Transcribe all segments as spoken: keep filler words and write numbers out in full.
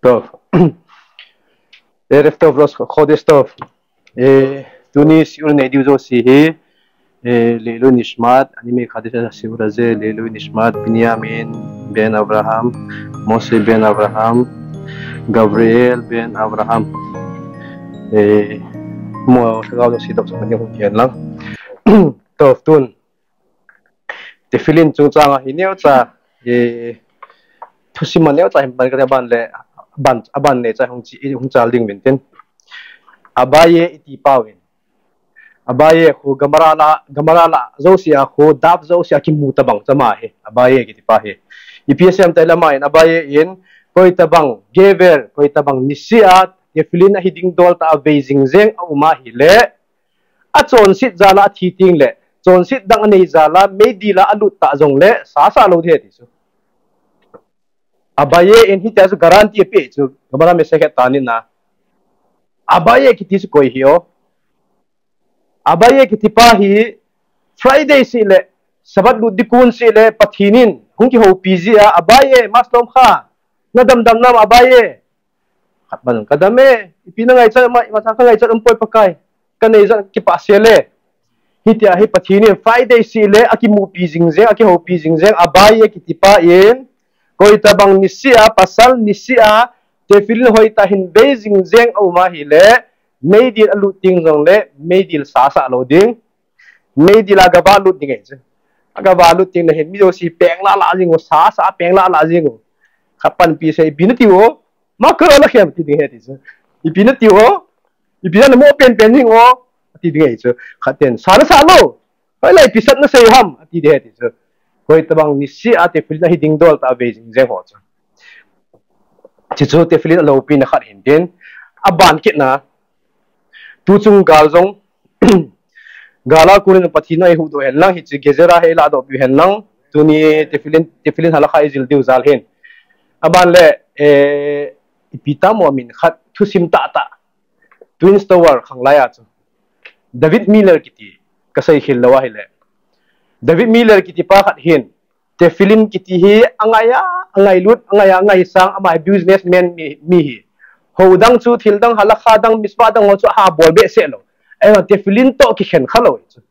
טוב. ערב טוב, ראש חודש טוב. אה, תוניס, יוני דיוזו סיהי, אה, לעילוי נשמת, אני מחדש את הסיור הזה, לעילוי נשמת בנימין בן אברהם, משה בן אברהם, גבריאל בן אברהם. אה, mo sa gao si dok sa kanya hung yan lang. Tov tun. Tefillin chungchang a hi neocha, eh, thusim a neocha hin pan kati, aban le, aban, aban neocha hung chi, hung chal ding uvin tin. Abaye iti pa uvin. Abaye khu Gemara la, Gemara la jouse a khu daf jouse a kimu tabang cha ama hi. Abaye kiti pa hi. Ipi asei em ti le ama in Abaye in koi tabang gever, koi tabang nisi a tefillin ahi ding dol tah a vei jing jeng a um ahile, achonset jal a athi teng le, chonset dang anei jal a meidil a alut tah jongle, sa asah lou ding ahi ti chu. Abaye in hitia chu guarantee ape chu, Gemara Masechet Ta'anit na. Abaye kiti chu koi hi o. Abaye kiti pa hi, Friday seh le, Sabbath lut ding kon seh le, Pathen in hung kihoupi jeh a, Abaye, ma shlomcha, nadam dam nam Abaye. Khat ban, kadam e, ipi nangaichat, ma, ima cha kangaichat um poi Pakai. Kanei jeh a kipah sel e. Hitia hi Pathen in Friday seh le akimupi jing jeng, akihoupi jing jeng, Abaye kiti pa in, koi tabang nisi a, pasal nisi a, tefillin hoitah hin vei jing jeng a um ahile, meidil alut teng jongle, meidil sa asah lou ding. Meidil a gava lut ding ahi chu. Agava lut teng le hin mi jouse peng lah lah jing u, sa sa peng lah lah jing u. Khat pan ipi asei, ipi nati u, ma ka la khem ti ding ahi ti chu. Ipi nati u, ipi namo pen pen jing u, ati ding ahi chu. Khat ten, sa nasah lou. Hoilai ipi sat nasei ham, ati ding ahi ti chu. Koi tabang nisi a tefillin ahi ding dol tah a vei jing jeng ho chu. Hichu tefillin aloupina khat hin tin. Aban kit na. Tuchung gal jong, gal a kon in Pathen in eihuhdoh hen lang, hiche Gezerah hi eiladoh piu hen lang, tuni tefillin, tefillin halakha ijil diu jal hin. Aban le, eh, ipi tamo min khat thusim tah tah. Twin Tower khanglai a chu David Miller kiti, kasei khel lou ahile, David Miller kiti pa khat hin, tefillin kiti hi angai a, angailut, angai a, angaisang, ama hi businessman mi, mi hi. Hou dang chu, thil dang, halakha dang, mitzvah dang ho chu aha bol behseh lou. Ahivang tefillin toh kikhen kha lou chu.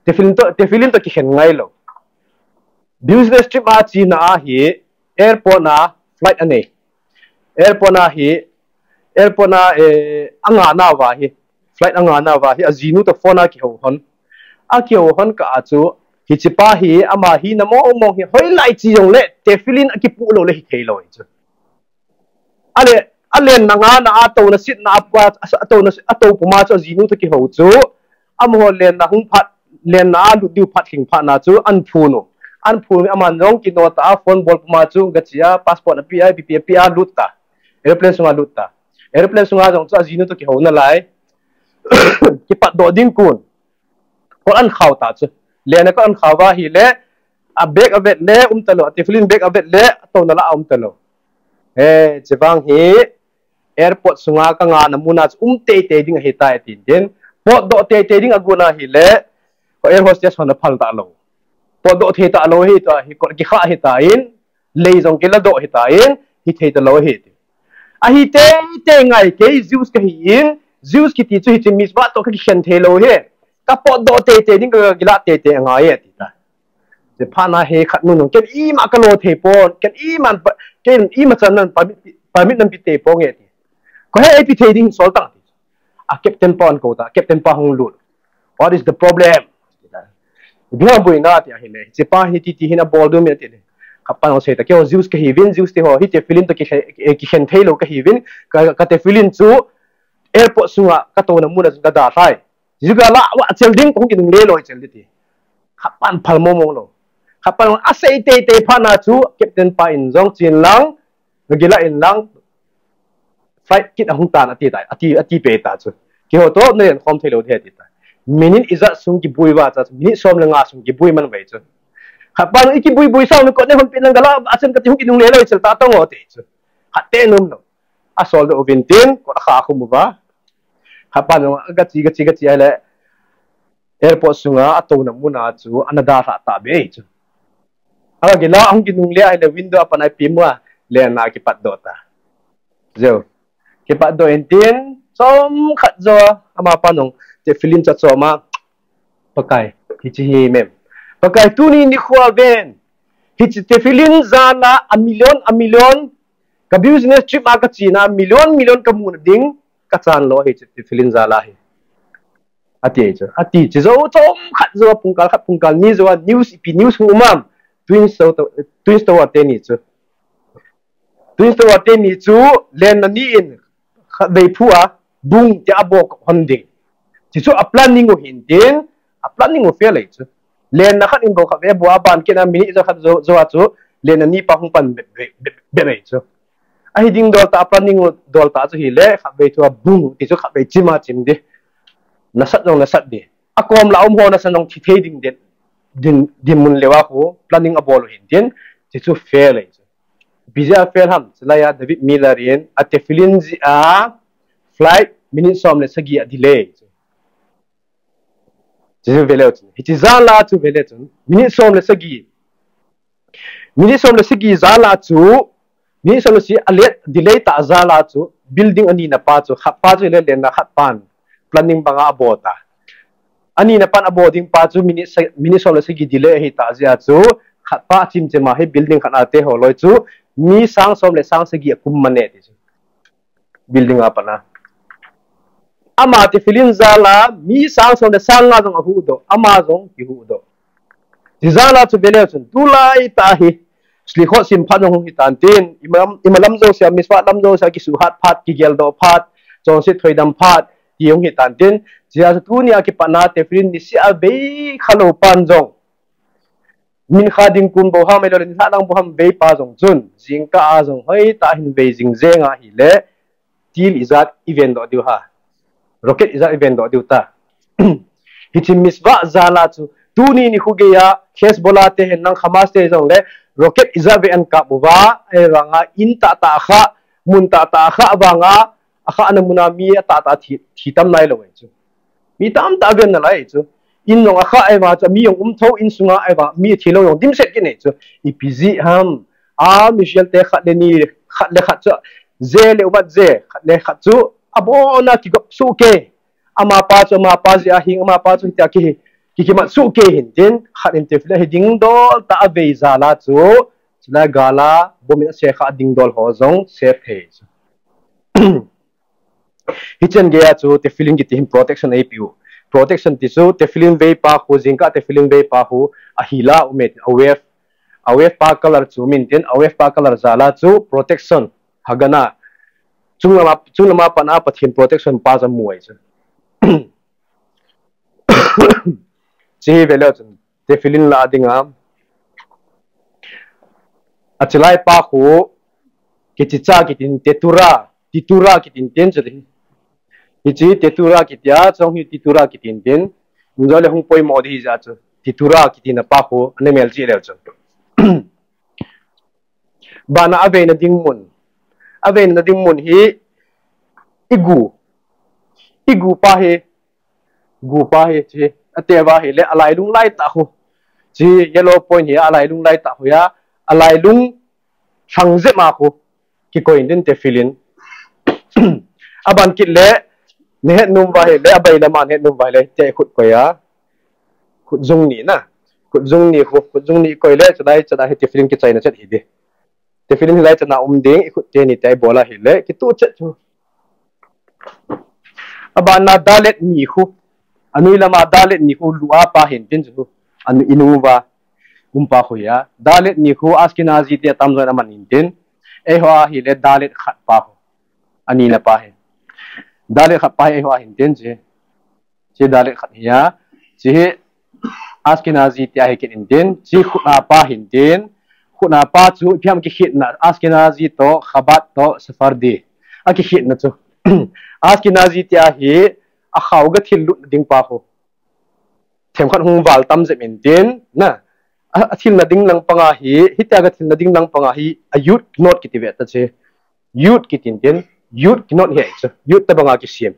Tefillin toh, tefillin toh kikhen ngai lou. Business trip a chena ahi, airport a flight anei. Airport a hi, airport a, eh, angah nauva hi, flight angah nauva hi, ajinu toh phone a kihou hon. Akihou hon kah a chu, hiche pa hi, ama hina mong mong hi, hoilai che jongle, tefillin akipoh lou le hithei lou hi chu. Ale, alen na nga na a touna setna a, a, a touna, a tou puma chu ajinu toh kihou chu. Amaho lenna hung phat, lenna a lut diu phat lhing phat na chu an phun u. An phun u, aman jong kino ta a, phone bol puma chu gache a, passport api a, ipi pi api a lut ta. Aeroplane sunga lut ta. Aeroplane sunga jong chu ajinu toh kihou nalai. Kipatdoh ding kon. Kot an khao ta chu. Lenna kot an khao va ahile, a bag avet le um talou, a tefillin bag avet le, atouna lah a um talou. He, chevang hi, airport sunga kangahna muna chu um teitei ding ahitai atin tin. Potdoh teitei ding agon ahile, air hostess hon aphal talou. Potdoh thei talou ahi tua hi, kot kikhah ahitan, lei jong kiladoh ahitan, hithei talou ahi ti. Ahi teitei ngai, kei Jews kahin, Jews kiti chu hiche mitzvah toh kakikhen thei lou hi. Kapotdoh teitei ding, kakilah teitei angai e ati ta. Chuphat na hi khat nun jong, ken ima kalo thei pon, ken ima, ken imachan nan permit, permit nan pe thei ponge ati. Koi he eipe thei ding sol tang ati. A captain pa akou ta, captain pa hung lut. What is the problem? Ipi ham boina ti ahile. Hiche pa hi hiti hin abol diu ham ati le. Khat pan asei ta, keiho Jews kahiuvin, Jews te ho hi tefillin toh ki, eh, kikhen thei lou kahiuvin, ka, ka tefillin chu airport sunga katouna muna chun kadalhai. Jews kalah uva chel ding, kahung kinungle lou chel ding ti. Khat pan phal mong mong lou. Khat pan asei teitei phat na chu captain pa in jong chen lang, nagilah in lang, flight kit ahung tan ati tai, ati, ati peh ta chu. Keiho toh nalen khom thei lou ding ati ta. Minute ijat sung kiboi uva chu, minute som le nga sung kiboi man uve chu. Khat pan ikiboi boi sang kot nei hon peh nang kalah, achan kati hung kinungle lou chel ta tong o ti chu. Khat te nom lou. Asol doh uvin tin, kot akha khum uva. Khat pan gache, gache, gache ahile. Airport sunga atouna muna chu ana dalhah ta be chu. Agagilah, ahung kinungle ahile window a pan a ipi mu a, lenna kipatdoh ta. Jeh. Kipat doh intin, chomkhat jou a, amapa nung, tefillin chu achom a, Pakai, hiche hi mem. Pakai, tuni nikho a ven. Hiche tefillin jal a, a million, a million, ka business trip a kachena, million, million kamu nading, kachan lou, hiche tefillin jal a hi. Ati chu, ati chu jou, chomkhat jou a, pungkal khat, pungkal ni jou a, news, ipi news hung um am. Twin Tower, Twin Tower teni chu. Twin Tower teni chu, lenna ni in, khatvei phu a, bung tia abol hon ding. Hichu a planning u hintin, a planning u fail ahi chu. Lenna khat in bou khatvei abol a, aban kit a minute jakhat jou, jou a chu, lenna ni pa hung pan be, be, be, be ahi chu. Ahi ding dol tah, a planning u dol tah chu hile, khatvei thu a bung, ti chu khatvei chim a chim ding. Nasat jong nasat ding. Akom la um ho nasa jong thi thei ding den, din, dinmun lou a khu, planning abol u hintin, hichu fail ahi chu. Ipi jeh a fail ham, chulai a David Miller in, a tefillin jeh a, flight, minute som le sagi a delay. Hichu ve leu chun, hiche jal a chu ve leu chun, minute som le sagi. Minute som le sagi jal a chu, minute som le sagi a late delay tah jal a chu, building anina pa chu, khat pa chu le lenna khat pan, planning banga abol ta. Anina pan abol ding pa chu, minute sa-, minute som le sagi delay ahi tah jeh a chu, khat pa chim chim a hi building khat a te ho loi chu, mi sang som le sang sagi akum mane ti chu. Building a pat a. Ama tefillin jal a, mi sang som le sang nga jong ahuhdoh, ama jong kihuhdoh. Hiche jal a chu ve leu chun, tulai tah hi, slikhot sim phat jong hung hitan tin, imalam, imalam jousea, mitzvah lam jousea, kisuhat phat, kigeldoh phat, chonset thoidam phat, ti hung hitan tin, hiche jeh a chu tunia kipat a tefillin niseh a vei khalou pan jong. Mincha ding kun bou ham, ahilou le nilhah lang bou ham vei pa jong chun, jingkah a jong hoitah a hin vei jing jeng ahile, thil ijat i vendoh diu ham. Rocket ijat i vendoh diu ham. Hiche mitzvah jal a chu, tuni nikho geiya, Hezbollah te hen lang Hamas te jong le, rocket ijat vei ahin kap uva, ahivanga in tahtah a kha, mun tahtah a kha vanga, akhahna mun a mi atahtah a thi, thi tam nailou ahi chu. Mi tamtah a ven nalai chu. In jong akha ahi vang chu, mi jong um tho in sunga ahi vang, mi athi lou jong dimset kit ahi chu. Ipi jeh ham. A, Israel te khat le ni, khat le khat chu. Je le uvat je, khat le khat chu. Abona kigop soh kei. Amapa chu, amapa jeh a hing, amapa chu hitia ki, ki, kimat soh kei hintin. Khat in tefillin hi dingdol tah a vei jal a chu. Chulai gal a, bomb in ase kha dingdol ho jong, save thei chu. Hichen geiya chu tefillin kiti hin protection eipeh u. Protection ti chu tefillin vei pa khu, jingkah tefillin vei pa khu, ahil a um e, a wave, a wave pa color chu um intin, a wave pa color jal a chu protection, hagana. Chunglam a, chunglam a pat a Pathen protection pa chu amu ahi chu. Hiche hi ve leu chun, tefillin lah a dinga. Achilai pa khu, kichicha kitin, tetura, tetura kitin tin chu ding. Hiche tetura kitia, chong hi tetura kitin tin. Injo le hung poimo ding hijeh a chu. Tetura kitina pa khu, ana mel cheh leu chu. Bana aveina ding mun. Aveina ding mun hi, igu. Igu pa hi, gu pa hi, hiche, ate va hile, alailung laitah khu. Hiche yellow point hi, alailung laitah khu a, alailung lhang jep ma khu. Kikoi intin tefillin. Aban kit le, nahet nom uva hile, abailam a nahet nom uva hile, hitia ikhut koi a. Khut jung ni na. Khut jung ni khu, khut jung ni koi le, chulai, chulai hi tefillin kichaina chet hi ding. Tefillin hilai chana um ding, ikhut teni tia ibol a hile, kituh chet chu. Abana dalet ni khu. Anoi lama dalet ni khu lu a pa hintin chu. Anu inung uva. Um pa khu a. Dalet ni khu Ashkenazi te atamjon aman intin. Eiho a hile dalet khat pa khu. Anina pa hi. Dalet khat pa hi eiho a hintin chu. Hiche dalet khat hi a. Hiche hi Ashkenazi tia hi kit intin. Hiche khut a pa hintin. Khut a pa chu ipi ham kikhetna Ashkenazi toh, Chabad toh, Sephardi. Akikhetna chu. Ashkenazi tia hi akhao ga thil lutna ding pa khu. Themkhat hung val tam jep intin. Na. A, athilna ding lang panga hi, hitia ga thilna ding lang panga hi, a yud knot kiti ve ta chu. Yud kitin tin, yud knot hi chu, yud tabanga kisem.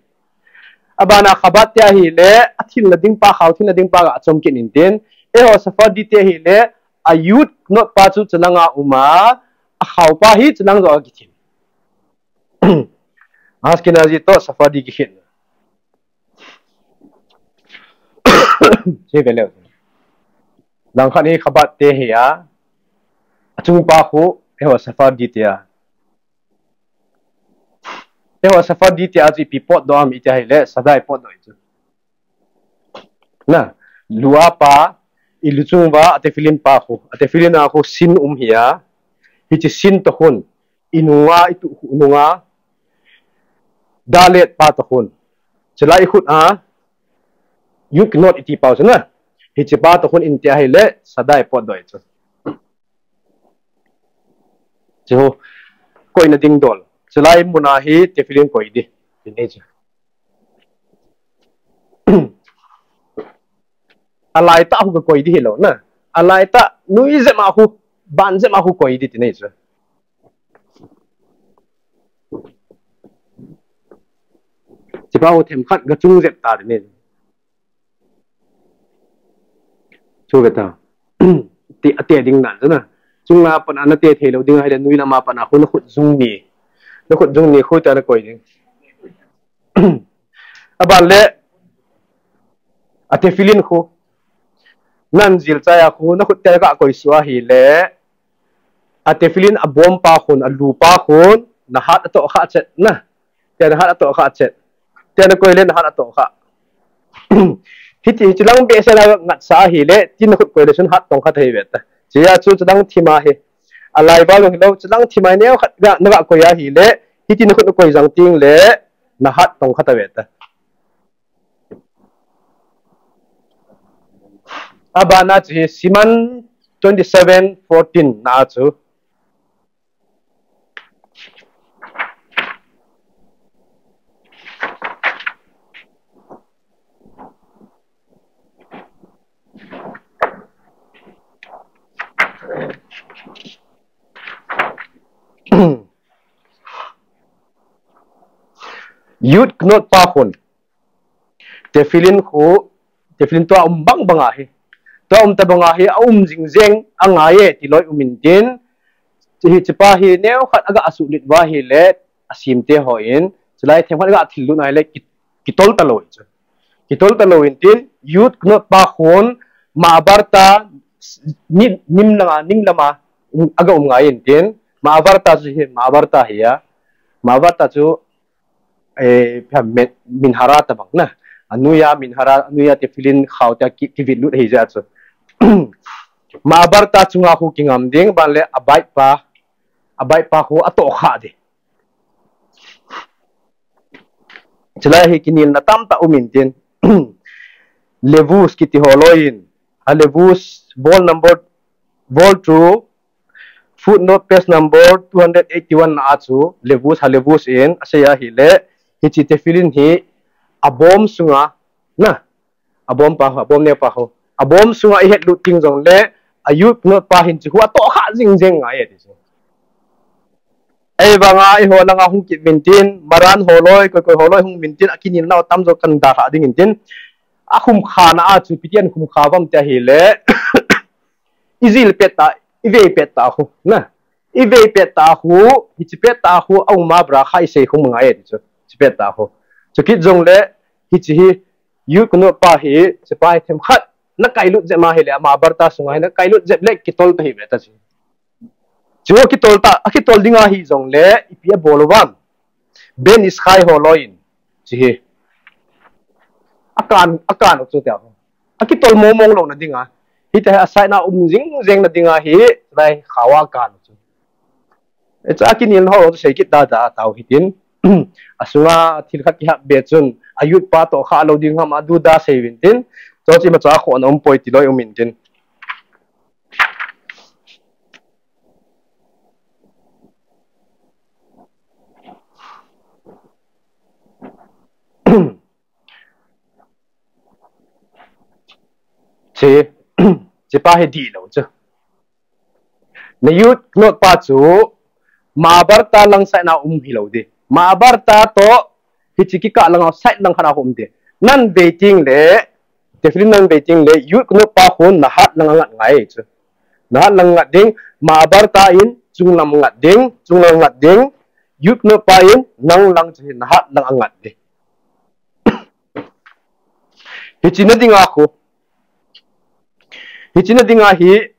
Abana Chabad tia hile, athilna ding pa, khao thilna ding pa ga achom kit intin. Eiho Sephardi tia hile, a yud knot pa chu chalanga uma, akhao pa hi chalang jo a kithim. Ashkenazi toh Sephardi kikhen. Hiche ve leu. Langkhat hi Chabad te hi a, achung pa khu, eiho Sephardi te a. Eiho Sephardi te a chu ipi potdoh ham iti ahile, Shaddai potdoh chu. Na, lu a pa, i lu chung uva, a tefillin pa khu, a tefillin a khu sin um hi a, hiche sin toh khun, i nunga, i tuh khu nunga, dalet pa toh khun. Chulai i khut a, yud knot iti pau chu na. Hiche pa toh khun in ti ahile, Shaddai potdoh chu. Chu, koina ding dol. Chulai mun a hi tefillin koi di. Ti nei chu. Alai tah khu kakoi di hilou na. Alai tah nui jep a khu, ban jep a khu koi di ti nei chu. Hiche pa khu themkhat gachung jep ta ti nei chu. Chu ve ta. Ti, ate ding dan chu na. Chunga pat a nate thei lou ding ahile nui lama pat a khu nakhut jung ni. Nakhut jung ni khu ta nakoi ding. Aban le, a tefillin khu. Nan jil chai a khu nakhut te gakoi suh ahile. A tefillin abom pa khun, alu pa khun, nahat atoh kha chet na. Tia nahat atoh kha chet. Tia nakoi le nahat atoh kha. Hiti, hiche lang behseh a ngat sa ahile, tin nakhut koi le chun hat tong kha thei ve ta. Hiche a chu chulang thim a hi. Alai val jong hilou, chulang thim a hi neo khat ga, nagakoi ahile, hiti nakhut nakoi jang teng le, nahat tong kha ta ve ta. Abana chu hi Siman twenty-seven fourteen na chu. Yud knot pa khun. Tefillin khu, tefillin tua um bang bang ahi. Tua um ta bang ahi, aum jing jeng angai e, ti loi um intin. Hiche pa hi neo khat aga asuh lit uva ahile, asim te hon, chulai themkhat aga thil lut ahile, ki, kitol ta lou chu. Kitol ta lou intin, yud knot pa khun, ma'abarta, ni, nim langa, ning lama, um, aga um ngai intin, ma'abarta chu hi, ma'abarta hi a, ma'abarta chu, eh, pha me-, minhara ta bang na. Anoiya minhara, anoiya tefillin khao te ki, kivit lut hi ja chu. Ma'abarta chunga khu kingam ding, ban le abait pa, abait pa khu atoh kha ding. Chulai hi kinelna tamtah um intin. Levus kiti ho loi in. A levus bol number, bol chu footnote page number two hundred eighty-one na a chu, levus, ha levus in, asei ahile, hiche tefillin hi, abom sunga, na, abom pa, abom neo pa ho. Abom sunga ihet lut ting jongle, a yud knot pa hin chu, khu atoh kha jing jeng ngai e ti chu. Ei vanga, eiho langa hung kit mintin, Maran ho loi, koi koi ho loi hung mintin, akinelna u tamjo kan dalha ding intin, akhum kha na a chu, ipi ti akhum kha uvam ti ahile, ijil pet ta, ivei pet ta khu, na. Ivei pet ta khu, hiche pet ta khu, auma bracha isei khu ngai e ti chu, hiche pet ta khu. Chukit jongle, hiche hi, yud knot pa hi, hiche pa hi themkhat, nakailut jep ma ahile, ma'abarta sunga hi, nakailut jep le, kitol ta hi ve ta chu. Chu akitol ta, akitol ding ahi jongle, ipi abol uvam. Ben Ish Chai ho loi in. Chu hi. Akan, akan u chu tia. Akitol mong mong louna dinga. Hitia hi aside na um jing jeng na dinga hi, lai khao a akan u chu. Hiche akinelna ho chu sei kit da da tau hitin. Asunga thil khat kihap be chun, a yud pa toh kha lou ding ham a duda sei uvin tin. Chuche imacha khoh na um poi ti loi um intin. Hiche, hiche pa hi dihlou chu. Na yud knot pa chu, ma'abarta lang side na um hilou ding. Ma'abarta toh, hiche kikah langa side lang khat a um ding. Nan vei teng le, tefillin nan vei teng le, yud knot pa khun nahat langa ngat ngai chu. Nahat lang ngat ding, ma'abarta in, chunglam ngat ding, chunglam ngat ding, Yud knot pa in nang lang chu hi nahat lang angat ding. Hiche na dinga khu. Hiche na dinga hi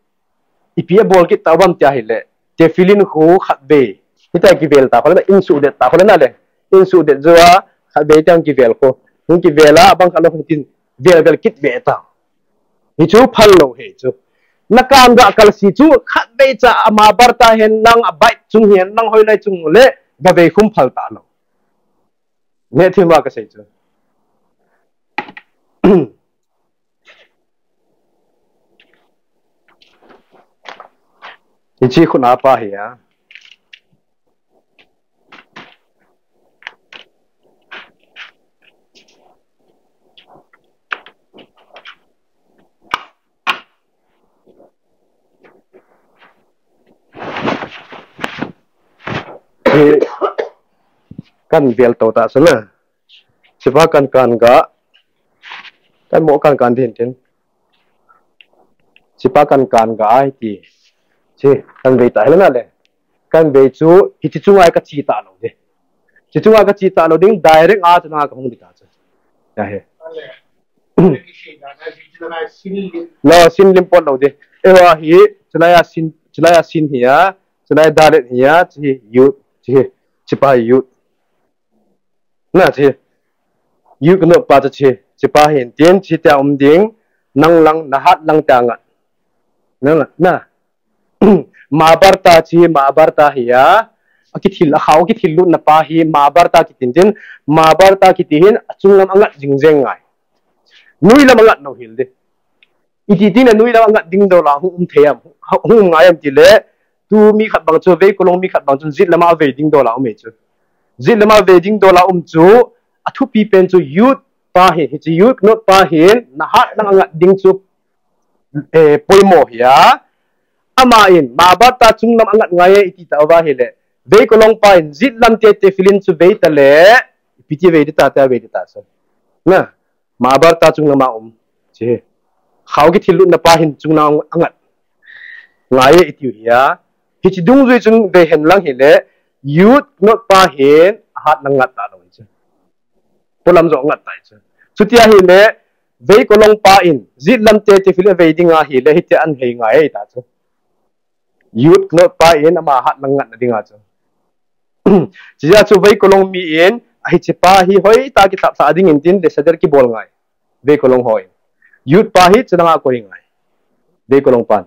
ipi abol kit tauvam tia hile, tefillin khu khatvei. Hitia kivel ta khu le, in suhdet ta khu le na le. In suhdet jou a, khatvei tiang kivel khu. Hung kivel a, abang khat lou hitin vel vel kit ve ta. Hichu phal lou hi chu. Na kanga kalsi chu khatvei cha ama barta hen lang, abait chung hen lang, hoilai chung le, gavei khum phal talou. Neh thim a kasei chu. Hiche khut a pa hi a. Hi kan vel to ta chu na. Hichepa kan kanga. Kan mo kan kan din tin. Hichepa kan kanga ai ti. Hiche kan vei ta hile na le. Kan vei chu hiche chunga kache talou ding. Hiche chunga kache talou ding, direct a chunga kahung ding ta chu. Ya he. Lo, sin lim pot lou ding. Eiho hi, chulai a sin, chulai a sin hi a, chulai dalet hi a, hiche hi yud, hiche hi, hichepa hi yud. Na hiche, yud knot pa chu hiche, hichepa hin tin, hitia um ding, nang lang, nahat lang tia ngat. Na, na. Ma barta hiche, ma barta hi a, akithil, akhao akithil lutna pa hi, ma barta kitin tin, ma barta kiti hin, achung lam angat jing jeng ngai. Nui lam angat lou hel ding. Iti tin anui lam angat ding dola hung um thei am, hung um ngai am tile, tu mi khat bang chu, veikolong mi khat bang chu, jet lama avei ding dola um e chu. Jet lama avei ding dola um chu, athupi pen chu yud pa hin, hiche yud knot pa hin, nahat lang angat ding chu, eh, poimo hi a. Ama in, ma barta chung lam angat ngai e iti tauva hile, veikolong pa in, jet lam te tefillin chu vei ta le, ipi ti vei ding ta, tia vei ding ta chu. Na. Ma barta chung lama um. Hiche. Khao kithil lutna pa hin chung lam angat ngai e itiu hi a. Hiche dungjui chun vei hen lang hile, yud knot pa hin ahat lang ngat talou hiche. Polam jo ngat tai chu. Chutia hile, veikolong pa in, jet lam te tefillin avei dinga hile, hitia an hei ngai e ta chu. Yud knot pa in ama hat lang ngatna dinga chu. Chujeh chu veikolong mi in, a hichepa hi hoitah a kithaplhah dingin tin, le sader kibol ngai. Veikolong ho in. Yud pa hi chulanga koi ngai. Veikolong pan.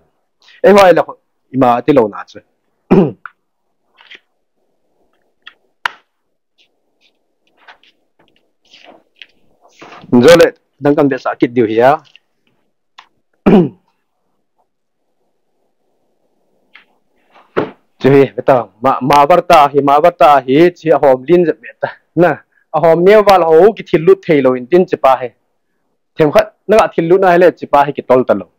Eiho a ila ima tilou na chu. Jole, dang kan vetsah kit diu hi a. Chu hi, veta, ma, ma varta hi, ma varta hi, chi ahom lin jep veta. Na, ahom neo val ho, kithil lut thei lou in tin chipa hi. Themkhat, na ka thil lut na hi le, chipa hi kitol talou.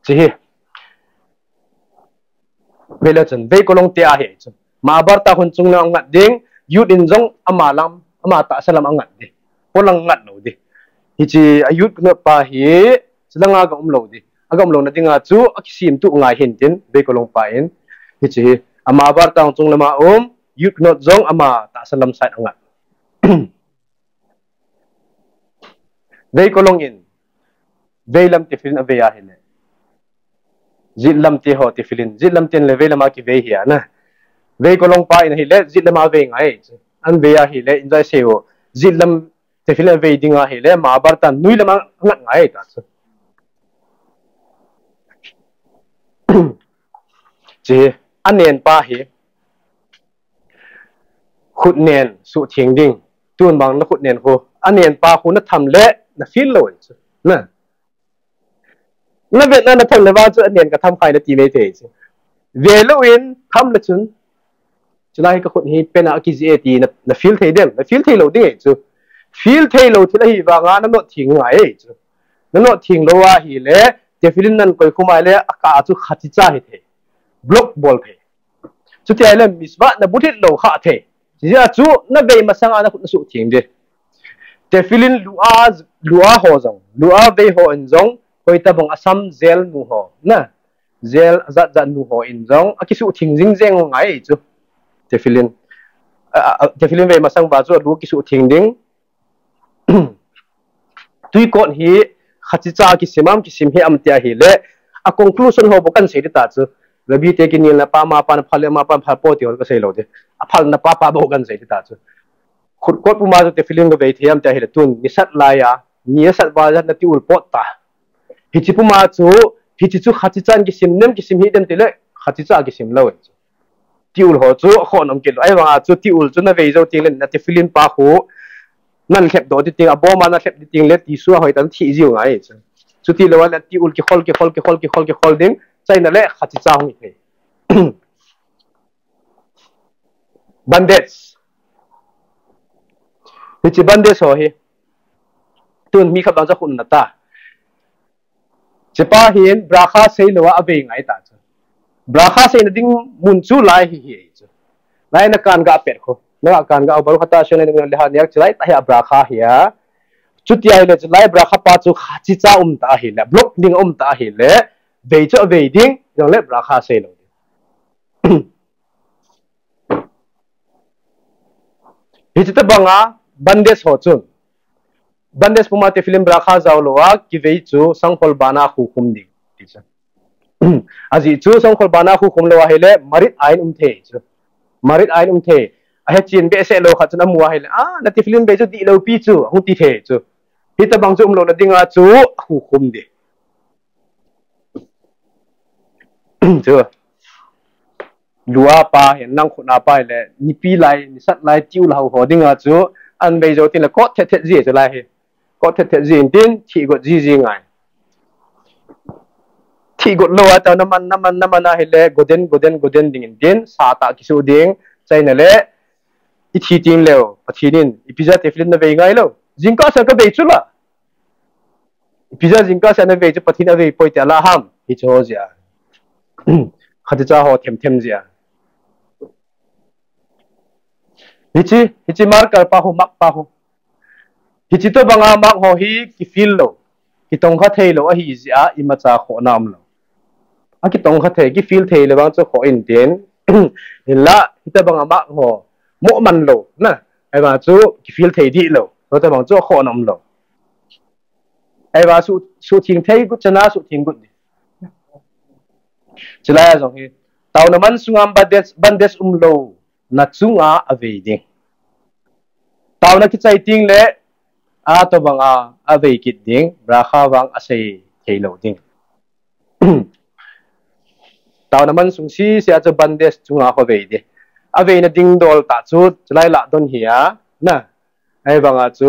Chi hi. Vele chun, veikolong te ahi chu. Ma barta hun chunga ngat ding, yud in jong ama lam, ama tahsa lam angat ding. Polang ngat lou ding. Hichi a yud knot pa hi, chulanga ka um lou ding. Aga um louna dinga chu, akisim tu ngai hin tin, veikolong pa in. Hichi hi, ama barta hung chung lama um, yud knot jong ama tahsa lam side angat. Veikolong in, veilam tefillin avei ahile. Yudlam te ho tefillin, yudlam ten le veilam a kivei hi ana. Veikolong pa in ahile, yudlam a vei ngai. An vei ahile, in jai se ho. Yudlam tefillin avei ding ahile, ma barta nuilam a ngat ngai ta chu. Chi, anen pa hi. Khut nen, suhtheng ding. Tun bang na khut nen khu. Anen pa khu na tham le, na feel lou chu. Na. Na vet na na tham le vang chu anen ka tham khai na ti mai thei chu. Velou in, tham le chun. Chulai ka khut hi pen a kijih e ti na, na feel thei dem, na feel thei lou ding e chu. Feel thei lou thil ahi vanga na not theng ngai e chu. Na not theng lou ahile, tefillin nan koi khum ahile, aka chu khati cha hi thei. Block bol thei. Chuti ahile mitzvah na buthit lou kha thei. Chujeh chu na vei masanga na khut na suhtheng ding. Tefillin lua, lua ho jong, lua vei ho in jong, hoitabang asam zel nu ho. Na. Jail jat jat nu ho in jong akisuh thing jing jeng u ngai chu. Tefillin. A, a, a, tefillin vei masang uva chu alu kisuh thing ding. Tuikon hi khachicha kisim am kisim hih am tia ahile, a conclusion ho bou kan sei ding ta chu. Rabbi te kinelna pa, ama pan phal le ama pan phal poi ti ho kasei lou ding. Aphalna pa pa bou kan sei ding ta chu. Khut kot puma chu tefillin kavei thei am tia ahile, tun nisat laiya, ni asat uva na tiul pot ta. Hiche puma chu, hiche chu khachicha in kisim dem, kisim hih dem tile, khachicha kisim lou chu. Tiul ho chu akhoh nom kit lou. Ahivanga chu tiul chu navei jou tengle na tefillin pa khu nan lhep doh ding teng, aboma nalhep ding tengle tisua hoitah in thi jiu ngai chu. Chuti lou a le tiul kikhol, kikhol, kikhol, kikhol, kikhol ding, achaina le khachicha hung hi thei. Bandage. Hiche bandage ho hi. Tun mi khat bang chu khun na ta. Hichepa hin bracha seilou a avei ngai ta chu. Bracha seina ding mun chu lai hi hi chu. Lai na kan ga pet khu. Na kan ga Baruch ata Hashem le ha nia chu lai ta hi a bracha hi a. Chuti ahile chu lai bracha pa chu khachicha um ta ahile, block ding um ta ahile, vei chu avei ding, jong le bracha seilou ding. Hiche tabanga bandage ho chun. Bandage puma tefillin bracha jao lou a, kivei chu sangkhol bana khukhum ding. Ti chu. Ajeh chu sangkhol bana khukhum lou ahile, marit ahin um thei chu. Marit ahin um thei. Ahe chen behseh lou khat chun amu ahile, a, na tefillin vei chu dihlou pi chu, hung ti thei chu. Hitabang chu umlou na dinga chu, khukhum ding. Chu. Lua pa hin nang khut a pa hile, nipi lai, nisat lai, tiul ho ho dinga chu, an vei jou tengle kot thet thet ji chu lai hi. Kot thet thet ji in tin, thih got ji ji ngai. Thih got lou a ta naman, naman, naman ahile, goden, goden, goden ding in tin, sa tah kisu ding, achaina le, ithi tengleu, Pathen in, ipi jeh a tefillin navei ngai lou. Jingkah sang kavei chu la. Ipi jeh a jingkah sang navei chu Pathen in avei poi tia la ham. Hiche ho jeh a. Khachicha ho them them jeh a. Hiche, hiche marker pa ho, mark pa ho. Hiche tobanga mark ho hi kifill lou. Kitongkha thei lou ahi jeh a imacha khohna umlou. Akitongkha thei, kifill thei le vang chu khoh in tin. Hinla, hitobanga mark ho. Mo man lou, na. Ahivang chu kifill thei dih lou. Hitobang chu khohna umlou. Ahivang su, suthing thei got chana suthing got ding. Chulai a jong hi. Taona man sunga bandage, bandage umlou. Na chunga avei ding. Taona kichai tengle, atobanga avei kit ding. Bracha vang asei thei lou ding. Taona man sung sese a chu bandage chunga khovei ding. Aveina ding dol tah chu, chulai lah don hi a, na. Ahivanga chu,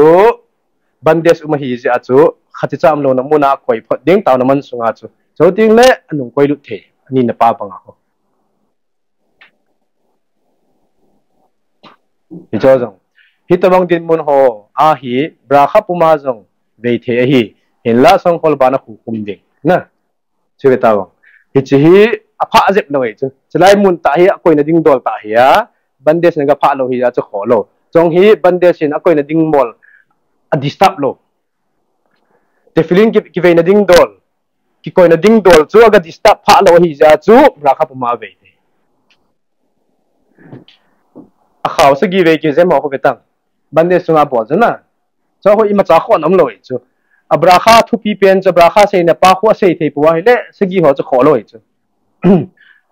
bandage um ahi jeh a chu, khachicha umlouna muna koi phot ding, taona man sunga chu. Chuteng le, anung koi lut thei, anina pa banga ho. Hiche jong. Hitobang dinmun ho ahi, bracha puma jong vei thei ahi. Hinla sangkhol bana khukhum ding. Na. Chu ve tavang. Hiche hi aphah jep lou ahi chu. Chulai mun tah hi akoina ding dol tah hi a. Bandage in agaphah lou hi a chu khoh lou. Chong hi bandage in akoina ding mol a disturb lou. Tefillin ki, kiveina ding dol. Kikoina ding dol chu aga disturb phah lou ahi jeh a chu bracha puma vei thei. Akhao sagi vei kijem ho khu ve tang. Bandage sunga bol chu na. Chu khu imacha khohna umlou ahi chu. A bracha thupi pen chu bracha seina pa khu asei thei pou ahile sagi ho chu khoh lou ahi chu.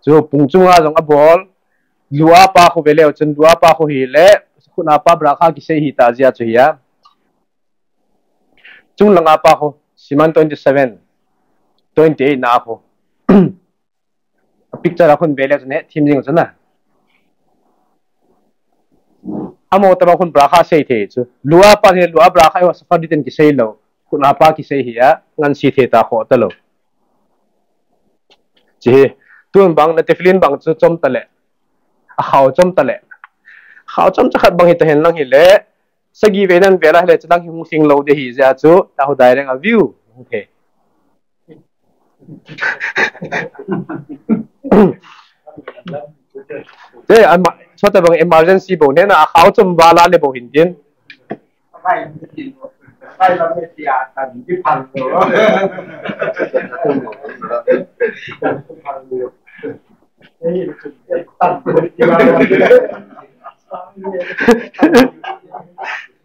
Chu pung chunga jong abol. Lua pa khu ve leu chun lua pa khu hile. Khut a pa bracha kisei hi ta jeh a chu hi a. Chung langa pa khu. Siman twenty seven. Twenty eight na khu. A picture a khun ve le chun hethem jing chu na. Amaho tobang khun bracha sei thei chu. Lua pa hi lua bracha hi Sephardi ten kisei lou. Khut a pa kisei hi a, ngansi thei ta khoh talou. Chu hi. Tun bang na tefillin bang chu chom ta le. Akhao chom ta le. Khao chom cha khat bang hi ta hen lang hile. Sagi vei nan ve la hile chu lang hi hung lhing lou ding ahi jeh a chu. Tahu direct a view. Okay. Te, ama, chutobang emergency bou nena, akhao chom vala le bou hin tin.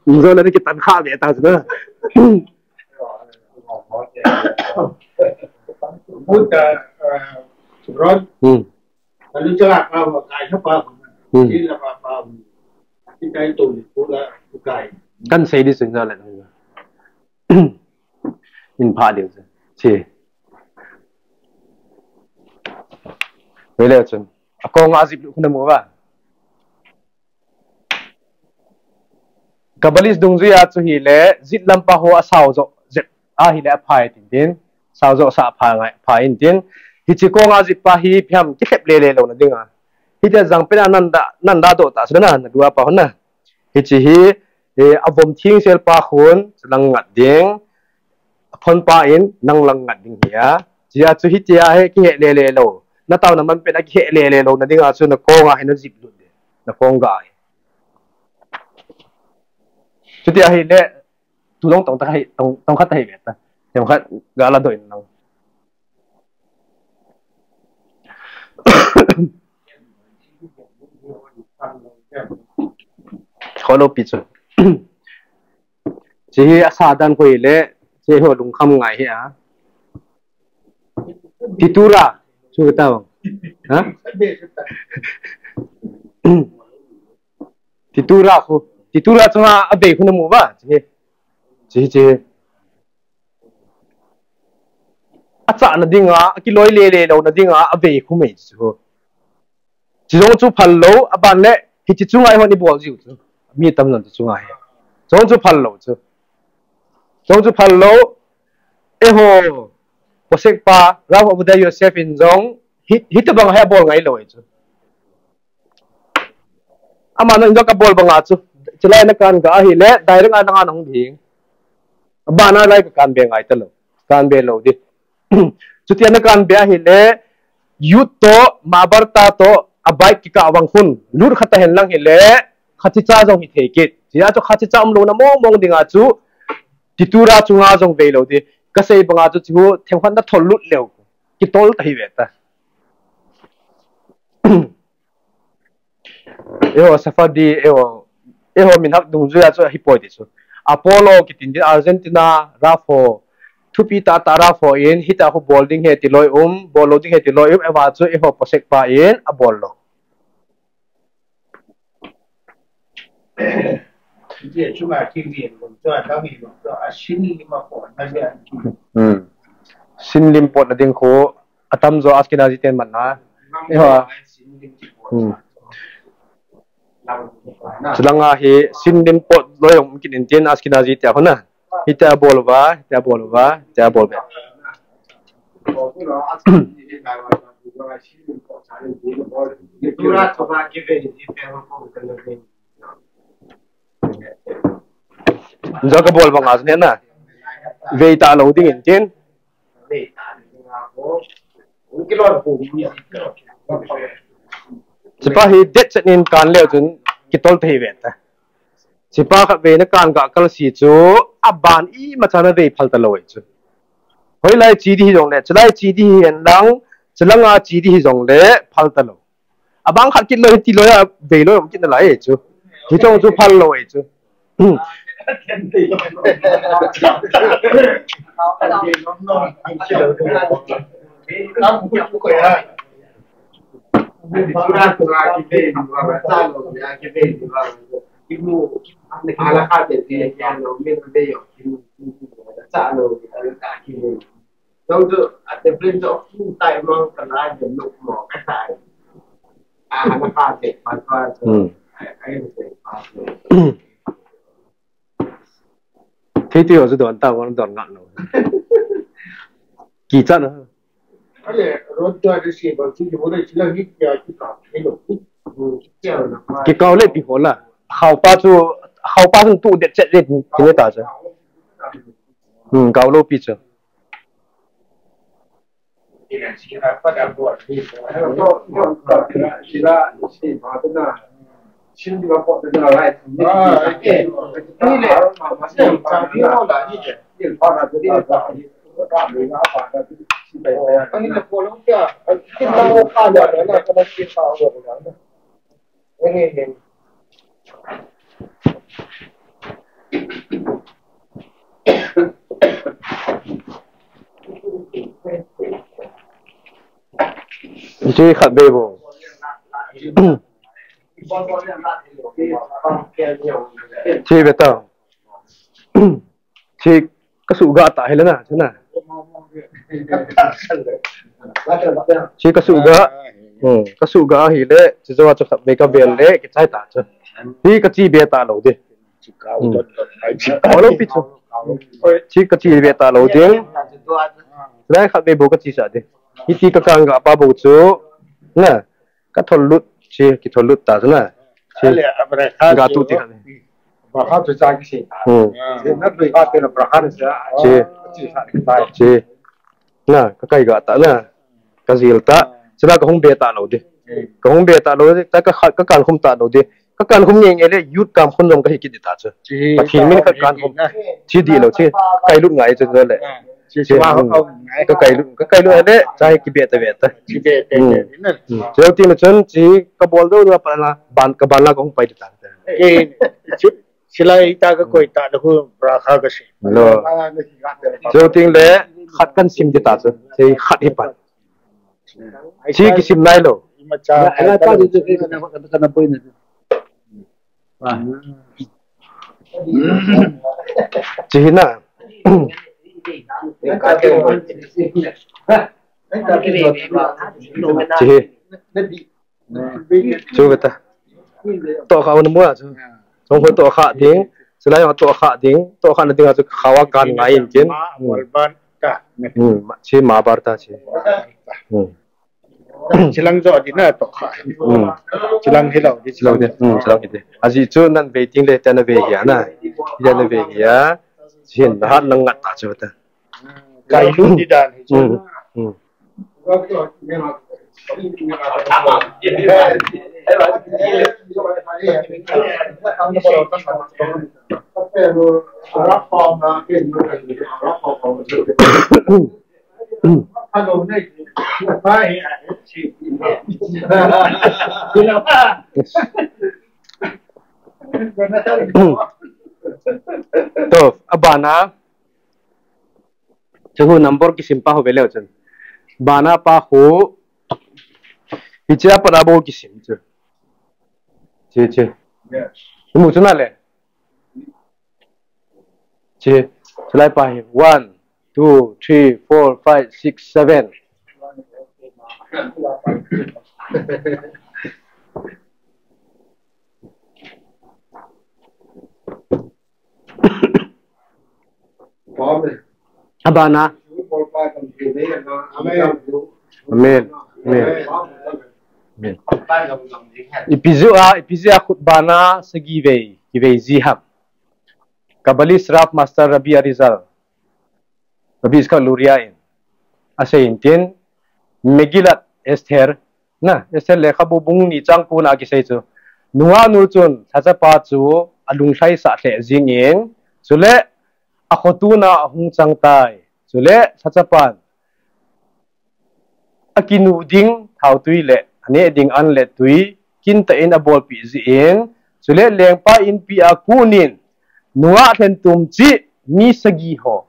Injo la ni kitan kha be ta na. Buta, eh, Ron. Hmm. Lalu chala pa ma kai sa pa. Hmm. Sila pa pa. Kita itu ni pula bukai. Kan sei di sun la. In pha diu chu. Chi. Vele chun. Akong a zip lu khuna mu ba. Kabbalis dungjuia chu hile, zit lampa ho asao jo, zet, ahile aphai tin tin, sao jo sa pha ngai, pha in tin, hiche kong a zit pa hi phiam kilhep lele louna dinga. Hitia jang pena nanda, nanda do ta sina, na dua pa hona. Hiche hi, eh, avom thing sel pa khun, lang ngat ding, aphon pa in, nang lang ngat ding hia. Chia chu hitia he kihe lele lou. Na tauna man pena kihe lele louna dinga chu na kong a hi na zip lut de. Na kong ga hi. Chuti ahile, tu long tong ta hi, tong, tong khat ta hi ve ta. Tong khat ga la doi nang. Kholo pi chu. Chi hi asa dan khoi le, chi ho lungkham ngai hi a. Titura, chu ta. Ha? Titura khu, titura chunga abei khu na mu ba, chi hi. Chi hi, chi hi. Achana dinga, akiloi lele louna dinga, abei khu mei chu. Chi jong chu phal lou, aban le, hichi chunga ihon ibol jiu chu. Mi tam jong chu chunga hi. Jong chu phal lou chu. Jong chu phal lou, eiho, Posek pa, Rav Ovadia Yosef in jong, hi, hitabang hi abol ngai lou chu. Ama nang jong kabol banga chu. Chulai na kan ga ahile, direct a nang a nang ding. Abana lai ka kan be ngai ta lou. Kan be lou di. Chutia na kan be ahile, youth to, mabar ta to, a bike kika vang khun. Lut khat ta hen lang hile, khachi cha jong hi thei kit. Chia chu khachi cha um louna mong mong dinga chu, titura chunga jong vei lou di. Ka sei banga chu chu, themkhat na thol lut leu. Kitol ta hi ve ta. Eiho Safadi, eiho, eiho min hak dungjuia chu hi poi ti chu. Apollo kitin di Argentina, Rav ho, thupi tata Rav ho in, hita khu bol ding he ti loi um, bol lou ding he ti loi um, eva chu eiho Posek pa in, abol lou. Hiche chunga kivin lou chu adang hi lou chu a sin lim a potna ve an ki. Hmm. Sin lim potna ding khu atam jo Ashkenazi ten man na. Mang Eiho. Sin lim ki pot. Hmm. Lang pot na. Chulanga hi sin lim pot loi um kin in tin Ashkenazi te khu na. Hita bol uva, hita bol uva, hita bol be. Jaka bol banga chu ne na. Vei ta lou ding in tin. Chipa hi det chet nin kan leu chun kitol thei ve ta. Chipa khat vei na kan ga kal si chu aban imacha na vei phal ta lou chu. Hoilai chi di hi jong le, chulai chi di hi hen lang, chulanga chi di hi jong le phal ta lou. Abang khat kit lou hi ti lou a vei lou kit na lai chu. Hi chong chu phal lou chu. Jong chu a difference of two time long ka la de look mo ka tai. A na pa de pa pa. Hmm. Ai ai de pa. Thei ti ho chu don ta, don ngat lou. Kichat na. Ale, road to a si ba chu bo le sila hi kya ki ka. Hello. Kikau le pi ho la. Khaupa chu, khaupa chu tu det chet le ti ne ta chu. Hmm, kau lou pi chu. Chi khat be bo. Chi be ta. Chi ka suga ta hi le na, chi na. Chi ka suga. Hmm, ka suga hi le, chi jo chu khat be ka be le, ki chai ta chu. Hi ka chi be ta lo di. Hmm. Alo pi chu. Chi ka chi be ta lo di. Lai khat be bo ka chi sa di. Hi ti ka kang ga pa bo chu. Na. Ka thol lut, chi, ki thol lut ta chu na. Chi. Ale, abra kha Ga chu tu ti khat. Ba kha chu cha ki si. Hmm. Chi na tu ka te na ba kha sa. Chi. Chi sa ki ta. Chi. Na, ka kai ga ta na. Ka jil ta. Chi na ka hung be ta lo di. Ka hung be ta lo di. Ta ka kha, ka kan khum ta lo di. Ka kan khum nge nge le youth kam khun jong ka hi ki di ta chu. Chi. Pathen min ka kan khum. Chi di lo chi. Kai lut ngai chu le. Chi, chi, hmm. Ka kai lut, ka kai lut le, chai ki be ta be ta. Ki be ta be na. Hmm. Cheu ti na chun, chi ka bol do do pa la, ban, ka ban la kong pai ta. Ke, chu, silai ta ka koi ta da khu bra kha ka si. Lo. Cheu ting le, khat kan sim di ta chu. Chi khat hi pan. Chi ki sim nai lo. Ima cha. Ala pa di chu ke na, na, na poi na. Chi hi na. Chi hi. Chu ve ta. To kha un mua chu. Song ho to kha ding. Silai to kha ding. To kha na ding chu khawa kan ngai in kin. Hmm, chi ma bar ta chi. Hmm. Chilang jo di na to kha. Hmm. Chilang hi lo di. Chilang di. Hmm, chilang hi di. Aji chu nan ve ting le ta na ve hia na. Ya na ve hia. Chin na hat lang ngat ta chu ta. Kai lu di dan hi chu. Hmm. Hmm. To, abana. Chu number kisim pa ho ve leu chun. Bana pa ho. Hiche a pat a bou kisim chu. Chi, chi. Yes. Mu chu na le. Chi, chulai pa hi. One, two, three, four, five, six, seven. Abana. Amen. Amen. Amen. Ipi jeh a, ipi jeh a khut bana sagi vei, kivei ji ham. Kabbalist Rav Master Rabbi Arizal, Rabbi Yitzchak Luria in asei in tin, Megillat Esther, na, Esther lekhabu bung ni chang ko na kisei chu. Nungah nu chun lhachapa chu alunglhaisah lheh jingin, chule akhotu na ahung chang tai. Chule lhachapan akinu ding thautui le aneh ding an le tui kintah in abolpeh jin, chule lengpa inpi a konin nungah lhentum cheh mi sagi ho,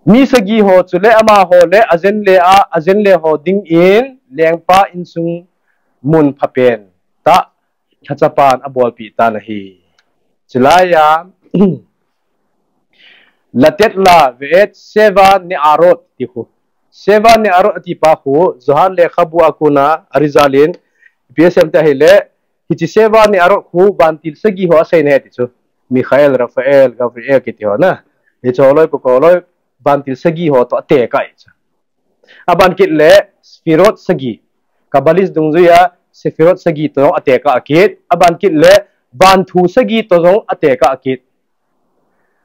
mi sagi ho chule amaho le ajen le a, ajen le ho dingin lengpa insung mun phapen tah lhachapan abolpeh tan ahi. Chulai a Latet la ve'et seva ne'arot ti khu. Seva ne'arot ati pa khu, Zohar lekhabu a kona Arizal in, P S M te ahile, hiche seva ne'arot khu, vantil sagi ho asei na ahi ti chu. Mikhael, Raphael, Gabriel kiti ho na. Hiche ho loi, ko ko loi, vantil sagi ho toh atekah ahi chu. Aban kit le Sefirot sagi. Kabbalist dungjuia Sefirot sagi toh jong atekah kit. Aban kit le vanthu sagi toh jong atekah kit.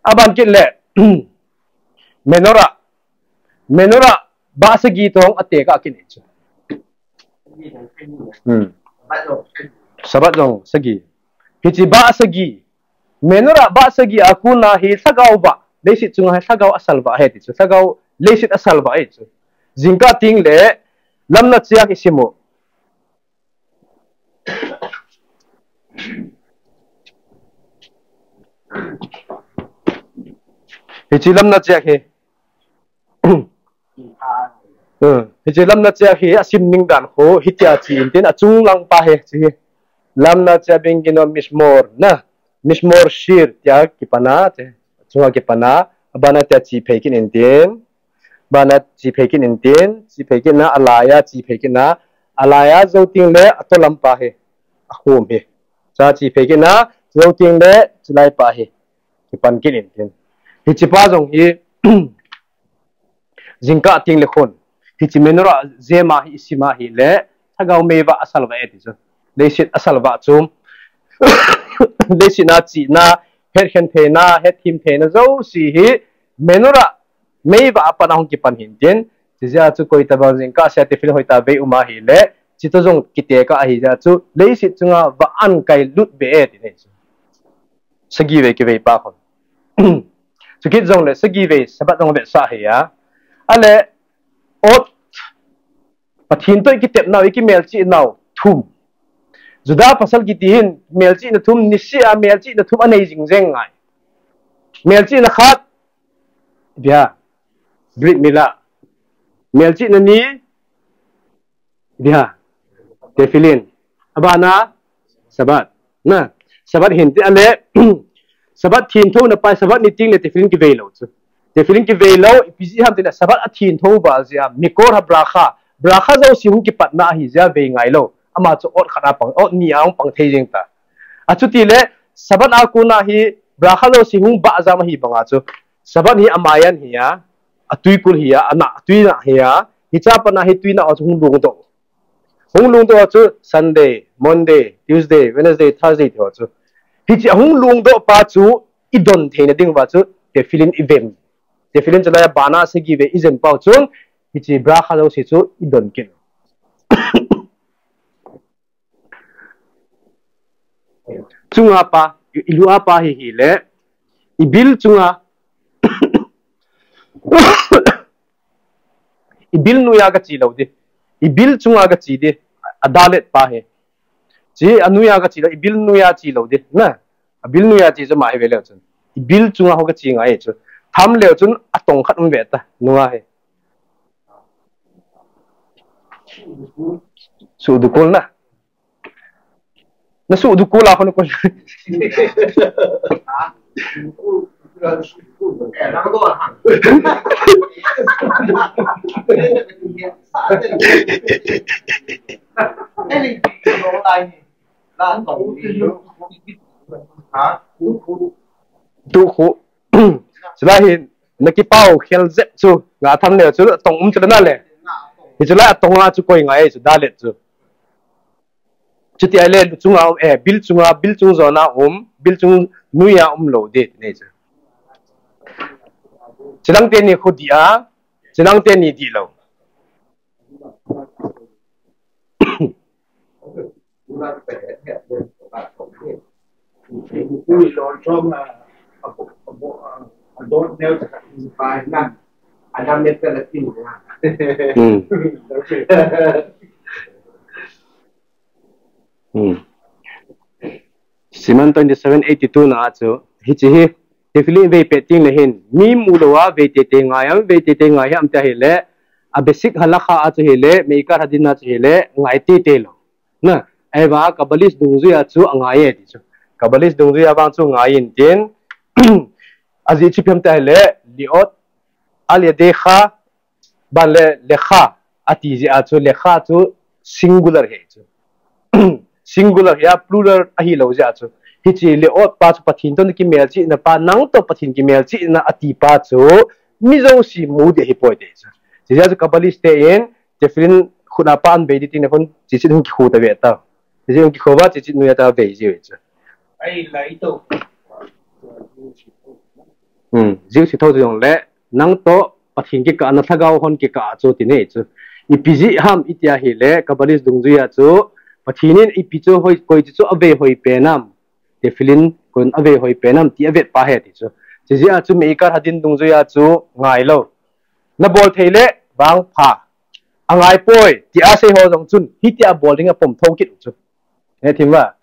Aban kit le Menorah. Menorah bah sagi toh jong atekah kit. Hmm. Shabbat jong sagi. Hiche bah sagi. Menorah bah sagi a kona hi lhagao vah, leiset chunga hi lhagao asal vah ahi ti chu, lhagao leiset asal vah ahi chu. Jingkah teng le, lamna cheh a isim u. Hichi lamna cheh hi. Hichi lamna cheh hi asim ning dan khu hitia chi intin achung lang pa hi chi hi. Lamna cheh bingin mismor na. Mismor shir tia kipana che. Chunga kipana. Abana tia chi phei kin intin. Bana chi phei kin intin. Chi phei kin na alaya chi phei kin na. Alaya zo ting le atolam pa hi. Akhum hi. Cha chi phei kin na zo ting le chilai pa hi. Kipan kin intin. Hichi pa zong hi. Jingkah ting le khun. Hichi menorah jema hi isima hi le. Thagau meiva asalva e ti chu. Leisit asalva chu. Leisit na chi na. Het khen thei na. Het thim thei na zo si hi. Menorah meiva apan ahung kipan hintin. Chijia chu koi tabang jingkah sia tefillin hoita vei uma hi le. Chito zong kite ka ahi jia chu. Leisit chunga va an kai lut ve e ti nei chu. Sagi vei kivei pa khun. Chukit zong le sagi vei Sabbath zong ve sa hi a. Ale ot Pathin to ikitep nau ikimelchi nau thum. Juda pasal kiti hin melchi na thum nisia melchi na thum anei jing jeng ngai. Melchi na khat dia Brit Mila. Melchi na ni Dia. Tefillin. Abana. Sabbath. Na. Sabbath hin ti ale. Sabbath thin tho na pai Sabbath ni ting le tefillin kivei lo chu. Tefillin kivei lo ipi ji ham ti le Sabbath a thin tho ba jia mikor ha bracha. Bracha zo si hung kipat na hi jia vei ngai lo. Ama chu ot khat a pang ot ni a hung pang thei jing ta. Achuti le Sabbath a kuna hi bracha zo si hung ba jam hi banga chu. Sabbath hi amayan hi a. Atui kul hi a. Ana atui na hi a. Hi cha pa na hi tui na a chu hung lung to. Hung lungdoh chu Sunday, Monday, Tuesday, Wednesday, Thursday ti ho chu. Hichi ahung lungdoh pa chu idon theina ding va chu tefillin ivem. Tefillin chu laya bana sagi ve ijem pau chun hichi bracha lo si chu idon kin. Chunga pa, ilu a pa hi hi le, ibil chunga, ibil nuya ka chi lo di. Ibil chunga ka chi di. A dalet pa hi. Chi a nuya ka chi lo, ibil nuya chi lo di. Na, a bil nuya chi chu ma hi ve leo chun. Ibil chunga ho ka chi ngai chu. Tham leo chun atong khat um ve ta, nuya hi. Su du kul na. Na su du kula khon kon. Tu khu. Sila hin na kipau khel zep chu nga tham le chu tong um chu na le. Hi chu la tong a chu koi ngai chu dalet chu. Chuti ahile, lu chunga um, eh, bil chunga, bil chung zona um, bil chung nuia um lo di, nei chu. Chilang teni khu di a, chilang teni di lo. Hmm. Hmm. Siman twenty-seven eighty-two na chu, hichi hi, tefillin vei pet ting le hin, mi mu lo a, vei tete ngai am, vei tete ngai ham ta hile, a basic halakha a chu hile, meikar hadin a chu hile, ngai tete lo. Na, eva Kabbalist dungzui a chu a ngai e ti chu. Kabbalist dungzui a vang chu ngai in tin, a zi chi phem ta hile, liot, al yadecha, Ban le, lecha, ati jeh a chu, lecha chu singular hi chu. Singular hi a, plural ahi lo jeh a chu. Hichi le ot pa chu Pathen toh kimelchihna pa, nang toh Pathen kimelchihna ati pa chu, mi jouse mu ding ahi poi ti chu. Hijeh a chu Kabbalist te in, tefillin khut a pa an vei ding ti na khun, chichit hung kikhu ta ve ta. Chichit hung kikhu va, chichit nuia ta vei ji ve chu. Ai, lai to. Hmm, Jews hi tho jong le, nang toh Pathen kikah na lhagao hon kikah chu ti nei chu. Ipi jeh ham iti a hile, Kabbalist dungjuia chu, Pathen in ipi chu hoi, koi chu chu avei hoi pen am, tefillin koi in avei hoi pen am ti avet pa ahi ti chu. Chijeh a chu Meikar Hadin dungjuia chu ngai lo. Na bol thei le, vangpha. Angai poi, tia sei ho jong chun, hitia bol ding a pom tho kit u chu. He thim va.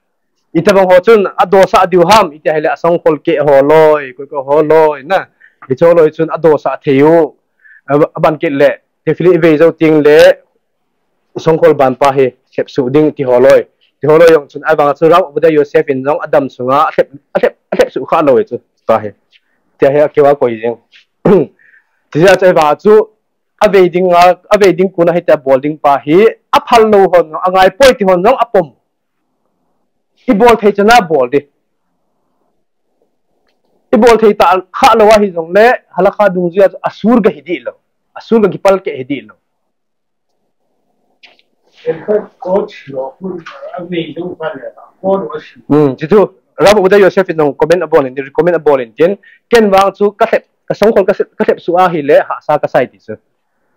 Itobang ho chun adosah diu ham iti ahile asongkhol keh ho loi, koi koi ho loi na. Hiche ho loi chun adosah thei u. A, aban kit le, tefillin ivei jou teng le, songkhol ban pa hi lhep suh ding ti ho loi. Ti ho loi jong chun, ahivang chu Rav Ovadia Yosef in jong adam sunga alhep, alhep, alhep suh kha lou chu pa hi. Tia hi akeu a koi jing. Tia chu ahivang chu avei ding a, avei ding kuna hitia bol ding pa hi aphal lou hon, angai poi ti hon jong apom. Ibol thei chana bol di. Ibol thei ta kha lou ahi jongle, halakha dungjui a asur ga hi di lou. Asur ga kipal keh hi di lou. Hmm, chuchu, Rav Ovadia Yosef in jong comment abol in, recommend abol in tin, ken vang chu ka lhep, ka songkhol ka lhep, ka lhep suh ahile, hahsa ka sa e ti chu.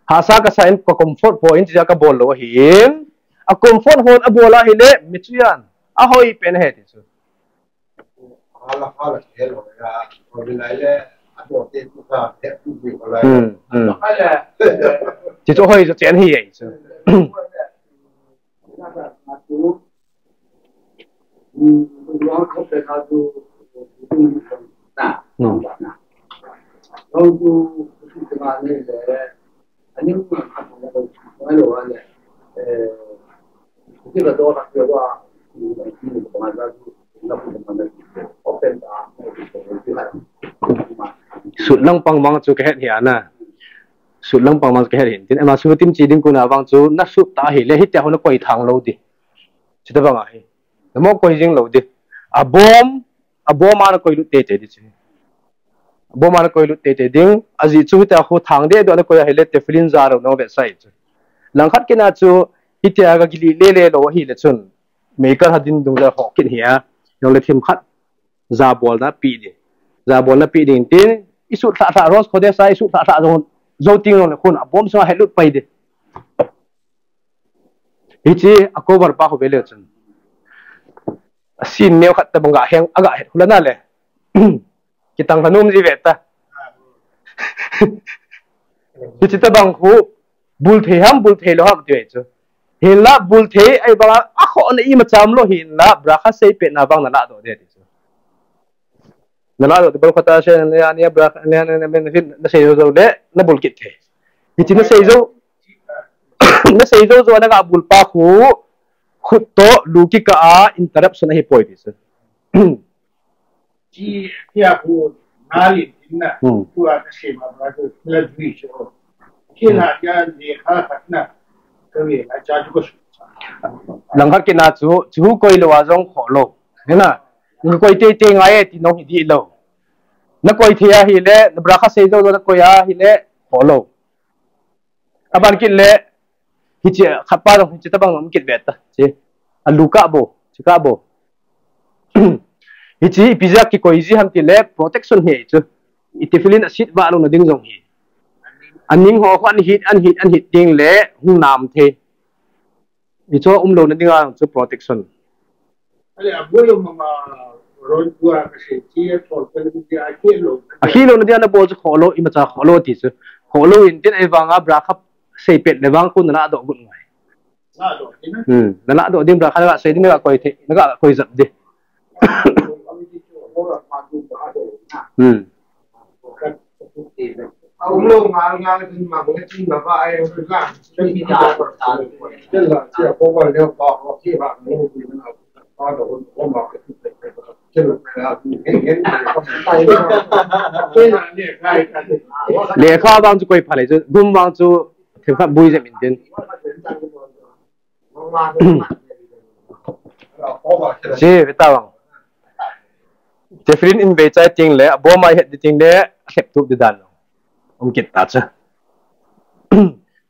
Hahsa ka sa in ka comfort point chu ka bol lou ahin, a comfort hon abol ahile, mi chu yan, ahoi pen ahi ti chu. Hmm, hmm. Chuchu hoi chu chen hi e chu. Hmm. Sut lang pang mang chu ka het hi ana. Sut lang pang mang chu ka het hin. Tin ama sut tim chi ding kuna vang chu na sut ta ahile hitia ho na koi thang lou di. Chuti vang ahi. Na mo koi jing lou di. Abom, abom a na koi lut teitei di chu. Abom a na koi lut teitei ding. Ajeh chu hitia ho thang deh deh a na koi ahile tefillin ja lou na vetsah chu. Langkhat kit na chu hitia ga kili lele lou ahile chun. Meikal hadin dungjui a ho kit hi a. Jong le themkhat. Jabolna pe di. Jabolna pe ding tin, isut lhah lhah Rosh Khodesh a, isut lhah lhah jou, jou teng jongle khun, abom sunga het lut pai di. Hiche a cover pa khu ve le chun. Asin neo khat tabang ga heng, aga het khu la na le. Kitang lha nom ji ve ta. Hiche tabang khu, bul thei ham, bul thei lou ham ti ve chu. Hinla bul thei, ahivang a, akhoh na imacha um lou hinla, bracha sei pet na vang na ladoh de ti chu. Na ladoh de, Baruch ata asher nehana bracha, nehana, nehana, nehana, na sei jou jou le, na bul kit thei. Hiche na sei jou, na sei jou jou na ga bul pa khu, khut toh, lu kikah a, interruption ahi poi ti chu. Chi, tia khu, na lin tin na, Hmm. tua na sei ma ba, tu la jui chu. Chi na, tia, lekha khat na, ka ve, a cha chu ko su. Langkhat kit na chu, chu koi lou a jong khoh lou. Hina, na koi teitei ngai e ti nong hi di lou. Na koi thei ahile, na bracha sei jou jou na koi ahile, khoh lou. Aban kit le, hiche khat pa jong hiche tabang um kit ve ta. Chi, a lu kah bou, chu kah bou. Hiche ipi jeh a kikoi ji ham ti le, protection hi chu. I tefillin asit vah lou na ding jong hi. Aning ho khu an hit, an hit, an hit ding le, hung nam thei. Hiche um lou na ding a chu protection. Ale, a bol lou mama, ron tua ka sei, chi a thol ka le, chi a khel lou. A khel lou na dia na bol chu khoh lou, imacha khoh lou ti chu. Khoh lou in tin ahivang a bracha sei pet le vang khu na ladoh got ngai. Ladoh ding na? Hmm, na ladoh ding bracha na sei ding na koi thei, na koi jap di. Hmm. Lekha vang chu koi pha le chu, gum vang chu themkhat bui jep in tin. Chi, ve ta vang. Tefillin in vei chai teng le, abom a i het di teng le, lhep tup di dan. Um kit ta chu.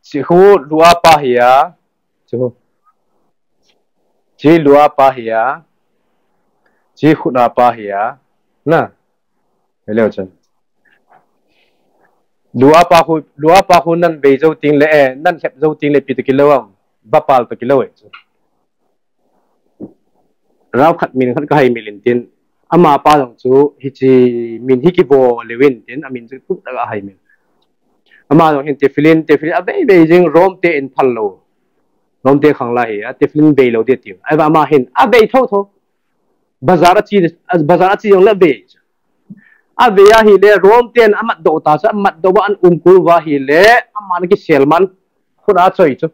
Chi khu lu a pa hi a. Chu. Chi lu a pa hi a. Chi khut a pa hi a. Na. Hello chun. Lu a pa khu, lu a pa khu nan vei jou teng le, eh, nan lhep jou teng le ipi toh kilou am. Vapal toh kilou e chu. Rao khat min khat ka hai mil in tin. Ama pa jong chu hiche min hi kivo leu in tin, amin chu tup tah a hai mil. Ama jong hin tefillin, tefillin avei vei jing Rom te in phal lou. Rom te khang lai hi, a tefillin vei lou di tiu. Ahivang ama hin avei tho tho. Bazar a chi, bazar a chi jong le ve chu. A ve ahile, Rom ten a mat doh ta chu, a mat doh ba an um kul va ahile, ama na kisel man. Khut a choi chu.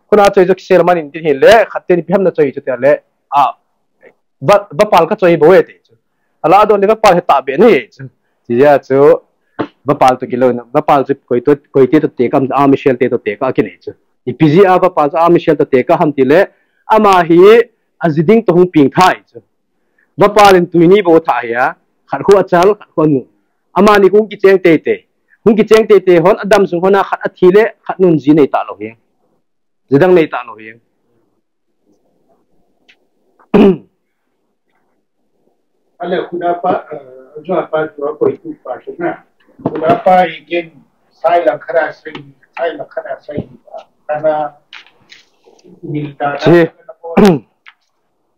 Khut a choi chu kisel man in tin hile, khat ten ipi ham na choi chu ti le, a, va, vapal ka choi bou e ti chu. Ala don le vapal he ta be ni chu. Ti ja chu, vapal to kilo na, vapal chu koi to, koi te to te kam, a Michelle te to te ka ki nei chu. Ipi ji a vapal chu a Michelle to te ka ham ti le, ama hi a ji ding to hung ping thai chu. Vapal in tui ni bou tha hi a, khat khu a chal, khat khu a nu. Amani hung kicheng teitei. Hung kicheng teitei hon, a dam sung hon a khat a thi le, khat nun ji nei ta lou hi. Ji dang nei ta lou hi. Ale, khut a pa, eh, jo pa, jo koi tu pa, tu na. Khut a pa, again, sai lang khara sai, sai lang khara sai, kana, nil ta, Chi. Kana po.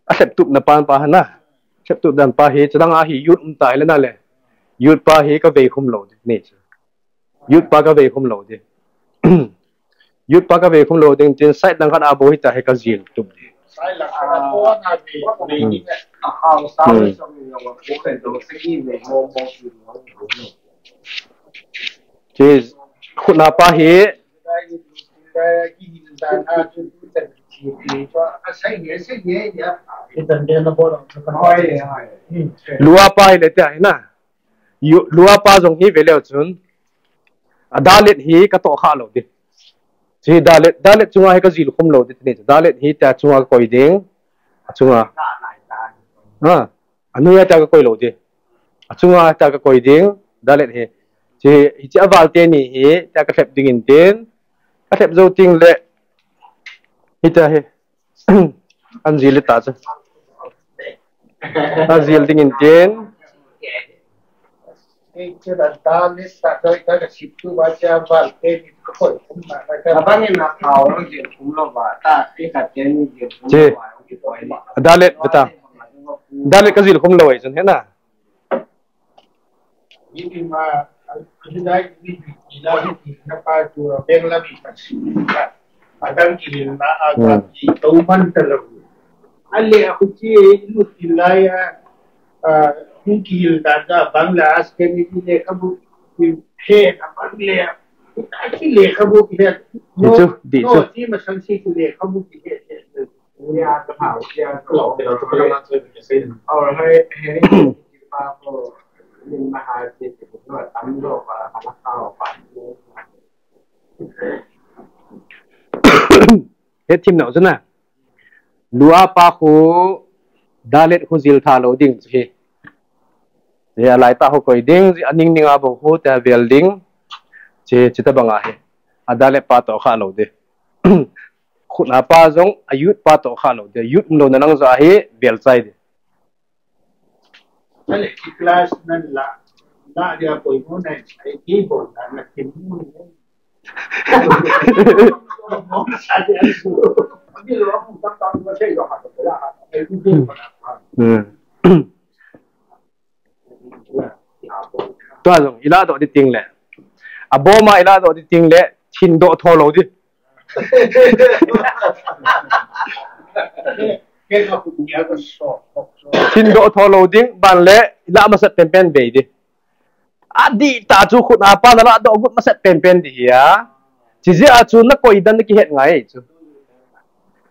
A lhep tup na pa, pa hana. Lhep tup dan pa hi, chadang a hi youth um ta hi le na le. Youth pa hi ka vei khum lou di, ni chu. Youth pa ka vei khum lou di. Youth pa ka vei khum lou ding tin side lang khat a bou hi ta hi ka jil tup di. Side lang khat a bou na vei, vei ni. Hmm. Chi khut na pa hi. Lua pa hi le tia hi na. Yu-, lua pa jong hi ve leu chun. A dalet hi ka toh kha lou di. Chi dalet, dalet chunga hi ka jil khum lou di ni. Dalet hi ta chunga ka koi ding. A chunga. Ha. A nuia ta ka koi lou di. A chunga ta ka koi ding. Dalet hi. Chi, hi chi a val te ni hi ta ka lhep ding in tin. Ka lhep jou ting le. Hi ta hi. An jil le ta chu. An jil ding in tin. Chi. Dalet beta. Dalet ka jil khum lou ai chun he na. Ni ma, a, a, ni dai, ni, ni la, ni, ni na pa tu, a, beng la mi pa si, a, a dang ki na, a, Hmm. Ki to man ta lo. A le, a, ku chi, e, lu ki la ya, a, ku ki da, da, bang la, as ke ni, ni le ka bu, ni phe, a, bang le, a, ku ta ki le ka bu, ki le, no, Di chu, di no, chu. Chi ma san si ki le ka bu, ki le, ki le. He thim nau chu na. Lua pa khu dalet khu jil tha lou ding chu hi. Hi a lai ta khu koi ding, a ning ning a bou khu ta vel ding. Chi, chi ta bang a hi. A dalet pa toh kha lou di. Khut na pa jong, a youth pa toh kha lou di. Youth um lou na nang ja hi, vel chai di. Ale, ki class nan la, la dia koi mo na, ai ki bol na, na ki mu. Hmm. Tua jong, i la doh di ting le. A boma i la doh di ting le, thin doh tho lou di. Thin doh tho lou ding, ban le, i la masat penpen bei di. A di ta chu khut a pa na la doh gut masat penpen di hi a. Chi jeh a chu na koi dan na kihet ngai chu.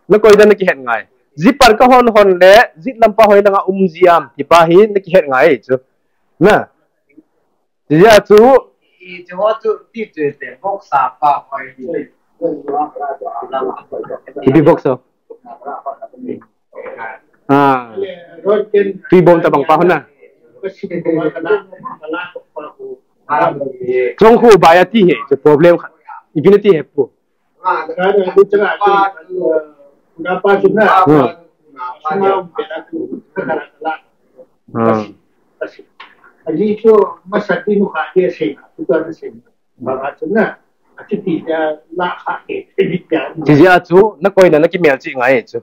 Na koi dan na kihet ngai. Ji par ka hon hon le, ji lam pa hoi langa um ji am, ti pa hi na kihet ngai chu. Na. Chi jeh a chu. I chu ho chu ti chu te bok sa pa hoi hi. Ipi bok so. Ah. Tui bom ta bang pa hon na. Chong khu ba ya ti he, chu problem kha. Ipi na ti he pu. Hmm. Ah. Aji chu masa ti nu kha dia sei na, tu ta sei na. Ba ba chu na. Achu ti ya la kha ke, ti ya. Chi jeh a chu, na koi na, na kimel chi ngai chu.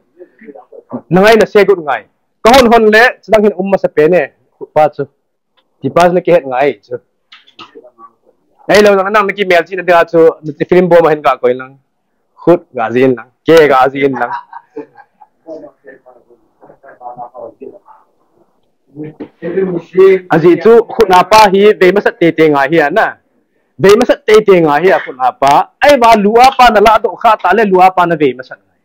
Na ngai na se gut ngai. Ka hon hon le, chu dang hin um masa pen e, pa chu. Ti pa chu na kihet ngai chu. Ei lo nang, nang na kimel chi na dia chu, na ti film bom a hin ka koi lang. Khut ga jin lang, ke ga jin lang. Ajeh chu khut a pa hi vei masat teitei ngai hi ana. Vei masat teitei ngai hi a khut a pa. Ahivang lu a pa na ladoh kha tale lu a pa na vei masat ngai.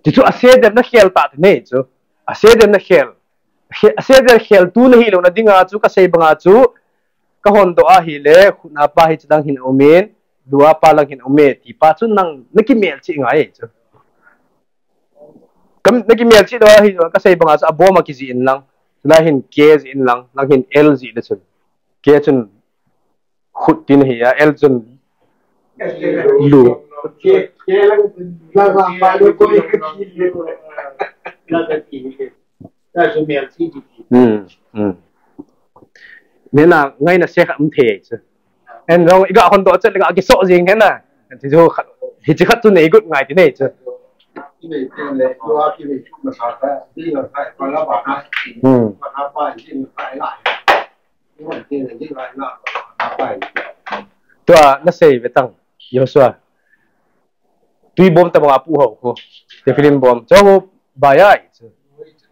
Ti chu ase dem na khel ta te nei chu. Ase dem na khel. Khe-, ase dem khel tu na hi lo na dinga chu ka sei banga chu ka hondoh a hile khut a pa hi chu dang hin umin, lu a pa lang hin ume ti pa chu nang na kimelchih ngai chu. Kam, na kimelchih doh ahi, ka sei banga chu abom a kijih in lang. Chulai hin K jih in lang, lang hin L jih le chun. K chun khut tin ahi a, L chun lu. Hmm, hmm. Nena, ngaina se kha um thei chu. En jong, i ga hondoh chet le ga kisoh jing hen na. Ti chu khat, hichi khat chu nei got ngai ti nei chu. Hmm. Tua, na sei ve tang, Joshua. Tui bom tabang a pu ho khu. Tefillin bom. Cho khu, bai ai chu.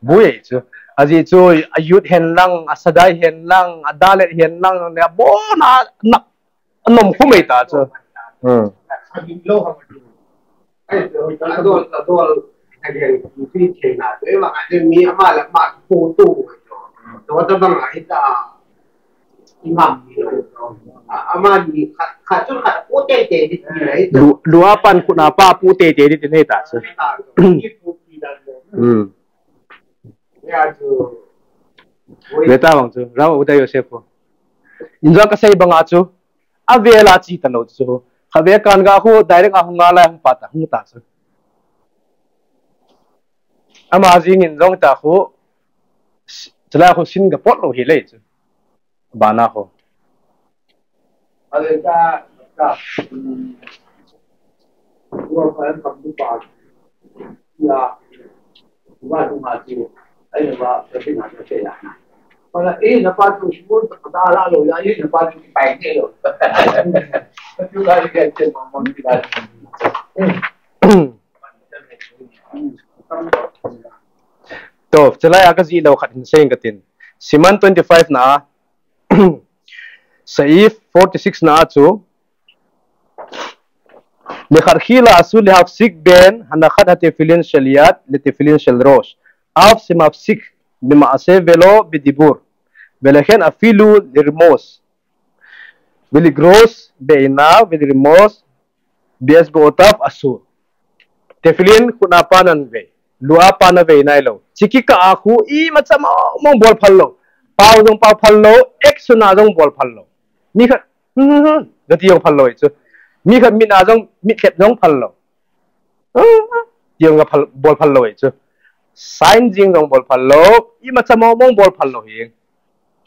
Bui ai chu. Ajeh chu, a yud hen lang, a sadai hen lang, a dalet hen lang, ne a bon a nak. Anom khu mai ta chu. Hmm. Lu, lu a pan khut a pa pu teitei di ti nei ta chu. Hmm. Ve ta vang chu, Rav Yehuda Yosef ko. In jong ka sei banga chu, a vela chi ta lo chu. Kha ve kan ga khu direct a hung a lai hung pa ta, hung ta chu. Ama jing in jong ta khu, s-, chulai khu sin ga pot lo hi le chu. Bana khu. To, chulai a ka jih lou khat hin sei ing ka tin. Siman twenty-five na, Saif forty-six na chu, לכתחילה אסור להפסיק בין הנחת התפילין של יד לתפילין של ראש, אף שמפסיק במעשה ולא בדיבור, ולכן אפילו לרמוז ולגרוס בעיניו ולרמוז באצבעותיו אסור. Tefillin khut a pa nan ve, lu a pa na ve nai lo. Chi kikah a khu imacha mong mong bol phal lo. Pao jong pao phal lo, action a jong bol phal lo. Mi khat, hmm, hmm, hmm, jong ti jong phal lo chu. Mi khat mit a jong mit khat jong phal lo. Hmm, ti jong phal, bol phal lo chu. Sign jing jong bol phal lo, imacha mong mong bol phal lo hi.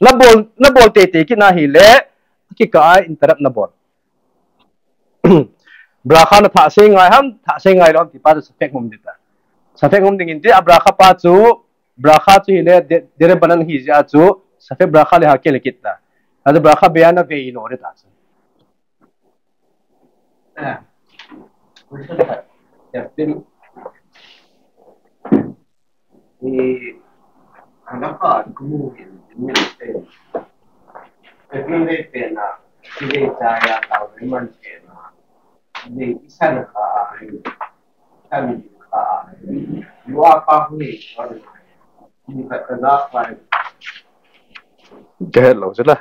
Na bol, na bol teitei kit na hile, kikah a interrupt na bol. Bracha na thah sei ngai ham, thah sei ngai lou ham ti pa chu safek um ding ta. Safek um ding in ti a bracha pa chu, bracha chu hile de-, derabanan hi jeh a chu, safek bracha le hakil kit ta. A chu bracha be a na ve lou ding ta chu. Ka het lou chu la.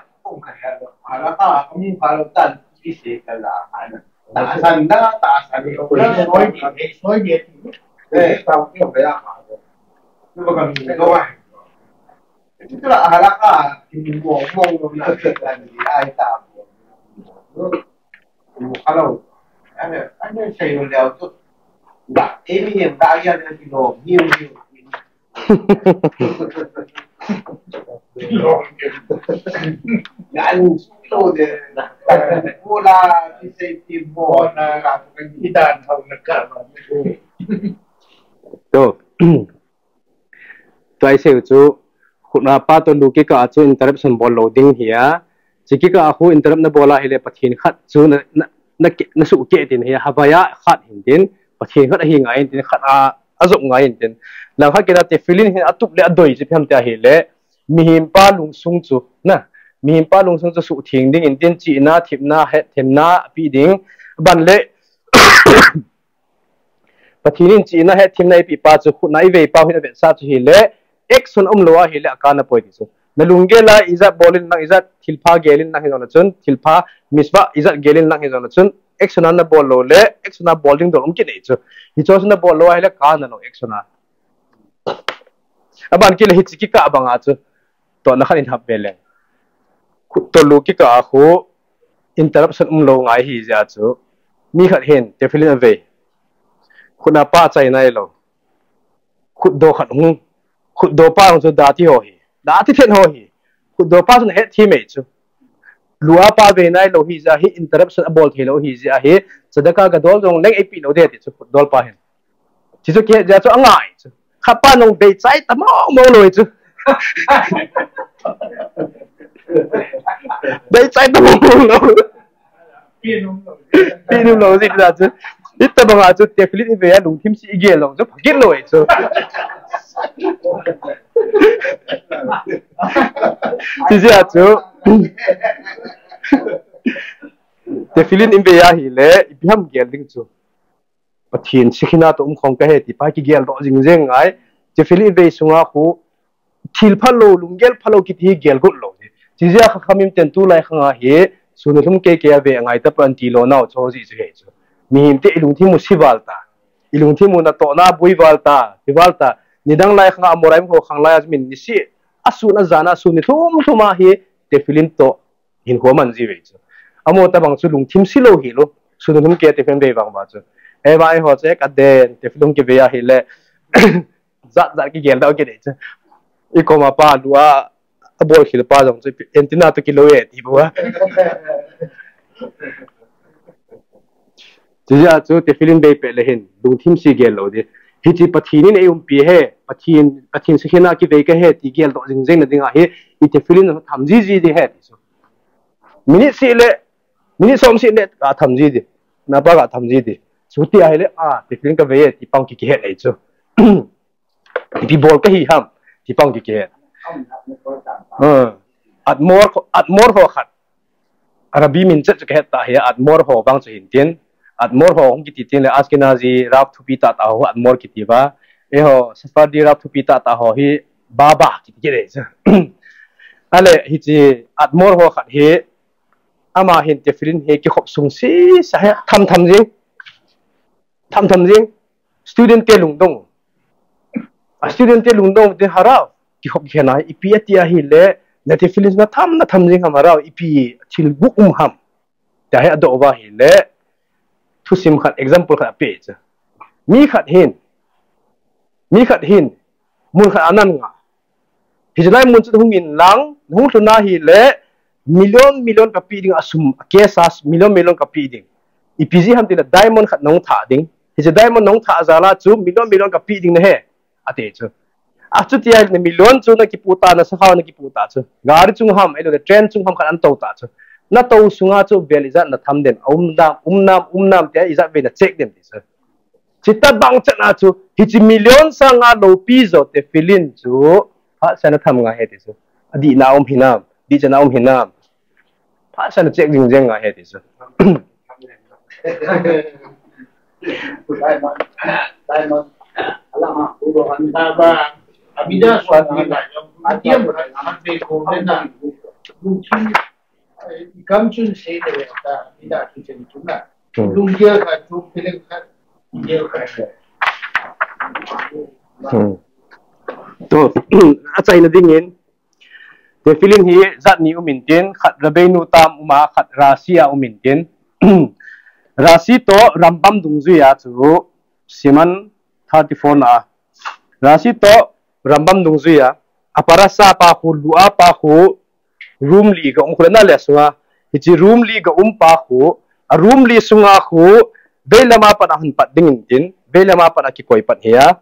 Tasan da, tasan. Soi, soi, soi. Eh, tao kio kaya. Ni ba kami ko ai. Ito la halaka, ni mo mo na kan ni ai ta. Mo kalo. Ano, ano sa'yo leo to. Da, emi yang da yan ang kilo, hiu hiu. To. Tua i sei u chu, khut a pa toh lu kikah a chu interruption bol lou ding hi a. Chi kikah a khu interrupt na bol a hile Pathen khat chu na, na, na, na suhkeh tin hi a, Havaya khat hin tin, Pathen khat ahi ngai in tin khat a ajop ngai intin. Langkhat kit a tefillin hin atup le adoi chu ipi ham tia ahile, mihem pa lungsung chu, na, mihem pa lungsung chu suhtheng ding intin, chihna, themna, hetthemna ape ding. Aban le, Pathen in chihna, hetthemna eipeh pa chu khut a ivei pa hin avetsah chu ahile, action umlou ahile akana poi ti chu. Nalunggel a ijat bol in lang, ijat thilpha gel in lang hijongle chun, thilpha mitzvah ijat gel in lang hijongle chun, action a nabol lou le, action a bol ding dol um kit ahi chu. Hiche chu nabol lou ahile kana lou action a. Aban kit le hiche kikah banga chu, totna khat in hap ve leng. Khut toh lu kikah a khu interruption umlou ngai ahi jeh a chu, mi khat hin tefillin avei, khut a pa achai nailou. Khutdoh khat hung, khutdoh pa hung chu dati ho hi, dati then ho hi. Khutdoh pa chun ahet thim e chu. Lu a pa vei nailou ahi jeh a hi, interruption abol theilou ahi jeh a hi, tzedakah gadol jong leng eipeh lou ding ti chu khutdoh pa hin. Chuche kihet jeh a chu angai chu. Khat pa nung deichai tamong mong lou chu. Deichai tamong mong lou. Pi num lou jeh a chu. Hitabanga chu tefillin ivei a lungthim se igel lou chu phakit lou e chu. Chujeh a chu, tefillin ivei ahile, ipi ham gel ding chu. Pathen Shekhinah toh umkhom kahi ti pa kigeldoh jing jeng ngai. Tefillin ivei sunga khu, thil phalou, lunggel phalou kiti hi gelgot lou. Chujeh a Chachamim ten tulai khang a hi, sun nilhum keikei a vei angai tapoi ati lou nau chu jeh chu ahi chu. Mihem te ilungthim u se val ta. Ilungthim u natohna boi val ta, ti val ta. Nidang lai khang a Amoraim ho khang lai a min nise, asun ajan a sun nilhum lhum a hi, tefillin toh hinkho aman ji uve chu. Amaho tabang chu lungthim se lou hilou. Sun nilhum keikei a tefillin vei vang uva chu. Ahivang eiho chu kaden, tefillin kivei ahile, jat jat kigeldoh kit e chu. Ikoma pa lu a, abol khel pa jong chu, antenna toh kilou e, ti bou a. Chujeh a chu tefillin vei pet le hin, lungthim se gel lou ding. Hiche Pathen in eiumpi ahi, Pathen, Pathen Shekhinah kivei kahi ti geldoh jing jeng na ding ahi, i tefillin tham ji ji ding ahi ti chu. Minute seh le, minute som seh le, katham ji ding. Napa katham ji ding. Chuti ahile, a, tefillin kavei e, ti pang ki kihet e chu. Ipi bol kahi ham, ti pang ki kihet. Hmm. Admor, Admor ho khat. Arabi min chet chu kahet ta ahi, Admor ho vang chu hin tin. Admor ho hung kiti tin le Ashkenazi Rav thupi tah tah ho Admor kiti uva. Eiho Sephardi Rav thupi tah tah ho hi Baba kiti kit e chu. Ale hiche Admor ho khat hi, ama hin tefillin hi kikhop sung sisa hi tham tham jing. Tham tham jing. Student te lungdong. A student te lungdong te, Harav, kikhop kikhen a hi ipi ati ahile, na tefillin na tham na tham jing ham Harav, ipi thil gup um ham. Tia hi adoh uva ahile, thusim khat, example khat ape chu. Mi khat hin, mi khat hin, mun khat a ana nga. Hiche lai mun chu hung in lang, hung lhun ahile, million, million kapeh ding a sum, a cash a million, million kapeh ding. Ipi jeh ham tile diamond khat nahung thah ding. Hiche diamond nahung thah jal a chu million, million kapeh ding nahi, ati chu. Achuti ahile million chu nakipoh ta, na sakhao nakipoh ta chu. Gari chung ham, ahilou le train chung ham khat ana tou ta chu. Natou sunga chu vel ijat natham dem, aum nam, um nam, um nam tia ijat vei na check dem ti chu. Chuti bang chan a chu, hiche million sanga loupi jo tefillin chu, phatseh a natham ngai ahi ti chu. Adihna um hinam, dihchan a um hinam. Phatseh a na check jing jeng ngai ahi ti chu. Hmm. Hmm. To, achaina dingin, tefillin hi jat ni um intin, khat Rabbeinu tam um a, khat Rashi a um intin. Rashi toh Rambam dungjui a chu, Siman thirty-four na a. Rashi toh Rambam dungjui a, a parasha pa khu, lu a pa khu, room li ga um khu le na le sunga. Hiche room li ga um pa khu, a room li sunga khu, veilam a pat a hung pat ding intin, veilam a pat a kikoi pat ahi a.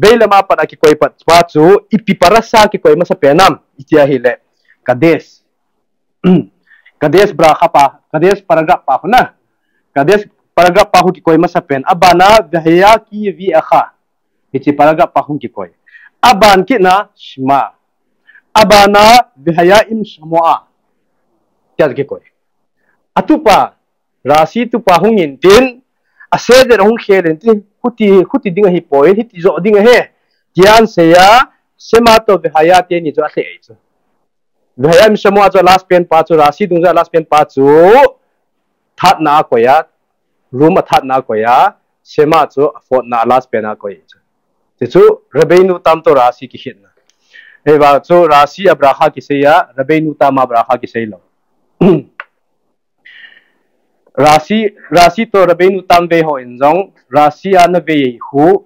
Veilam a pat a kikoi pat pa chu, ipi parasha kikoi masapen ham, iti ahile, Kadesh. Kadesh bracha pa, Kadesh paragraph pa khu na. Kadesh paragraph pa khu kikoi masapen. Abana, Vehaya ki vi acha. Hiche paragraph pa hung kikoi. Aban kit na Shema. Abana Vehaya'im Shamo'a. Tia kikoi. Atupa, Rashi tupa hung in tin, a seder hung khel in tin, khuti, khuti ding ahi poi, hiti jo ding ahi. Tian seya, Shema to Vehaya teni jo a hle chu. Vehaya'im Shamo'a chu last pen pa chu, Rashi dung chu last pen pa chu, that na a koya, room a that na a koya, Shema chu a fourth na last pen a koi chu. Ti chu, Rabbeinu Tam to Rashi kikhit na. Eiva chu Rashi a bracha kisei a, Rabbeinu Tam a bracha kisei lo. Rashi, Rashi to Rabbeinu Tam vei ho in jong, Rashi a na vei hu,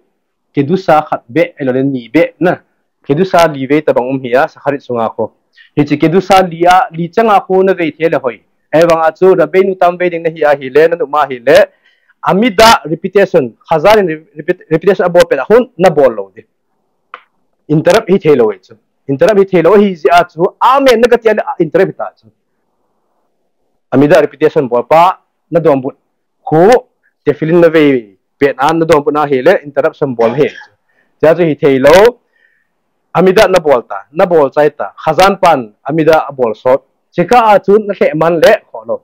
Kedusha khat be, elo le ni be, na. Kedusha li vei tabang um hi a, Shacharit sunga khu. Hiche Kedusha li a, li changa khu na vei thei le hoi. Evang a chu, Rabbeinu Tam vei ding na hi a hi le, na numa hi le, Amida repetition, Chazan in repetition a bol pet a hun, na bol lo di. Interrupt hi thei lo e chu. Interrupt hi thei lo hi ji a chu, amen na ka ti a le, interrupt hi ta chu. Amida repetition bol pa, na donbut. Khu, tefillin na vei pet a, na donbut na hi le, interruption bol hi. Tia chu hi thei lo. Amida na bol ta, na bol chai ta. Chazan pan, Amida a bol sot. Chika a chu na hle man le, kho lo.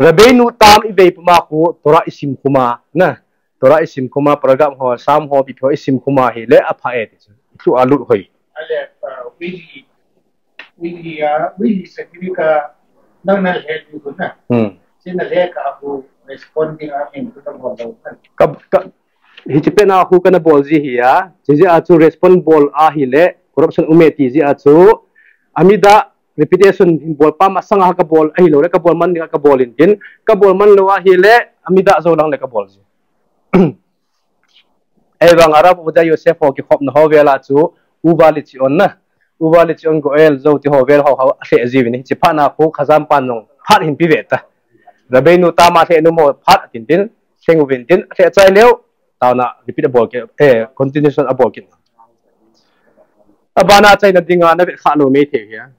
Rabbeinu Tam i vei puma khu, Torah i sim khuma, na. Torah i sim khuma, paragraph ho, Psalm ho, pi ho i sim khuma hi le, a pha e ti chu. Thu a lut hoi. Ale, uh, we Ui, a, ui, sa kini ka, nang na le tu na. Hmm. Sina le ka aku responding a min tu na bol lo na. Ka, ka, hiche pen a khu ka na bol ji hi a, hiche a chu respond bol a hi le, corruption um e ti ji a chu, Amida repetition bol pa masang a ka bol, ahi lo le ka bol man ding a ka bol in tin, ka bol man lo a hi le, Amida jo lang le ka bol ji. Evang Arav Ovadia Yosef ho kikhopna ho vel a chu, Uva Lechion na. Uva Lechion Goel Zo ti ho vel ho ho a hle ji vin. Hiche phat na khu Chazan pan jong phat hin pi ve ta. Rabbeinu Tam a hle nom ho phat tin tin, hleng uvin tin, hle chai leu, taona repeat a bol kit, eh, continuation a bol kit. Abana chaina dinga na vet kha lo mai thei hi a.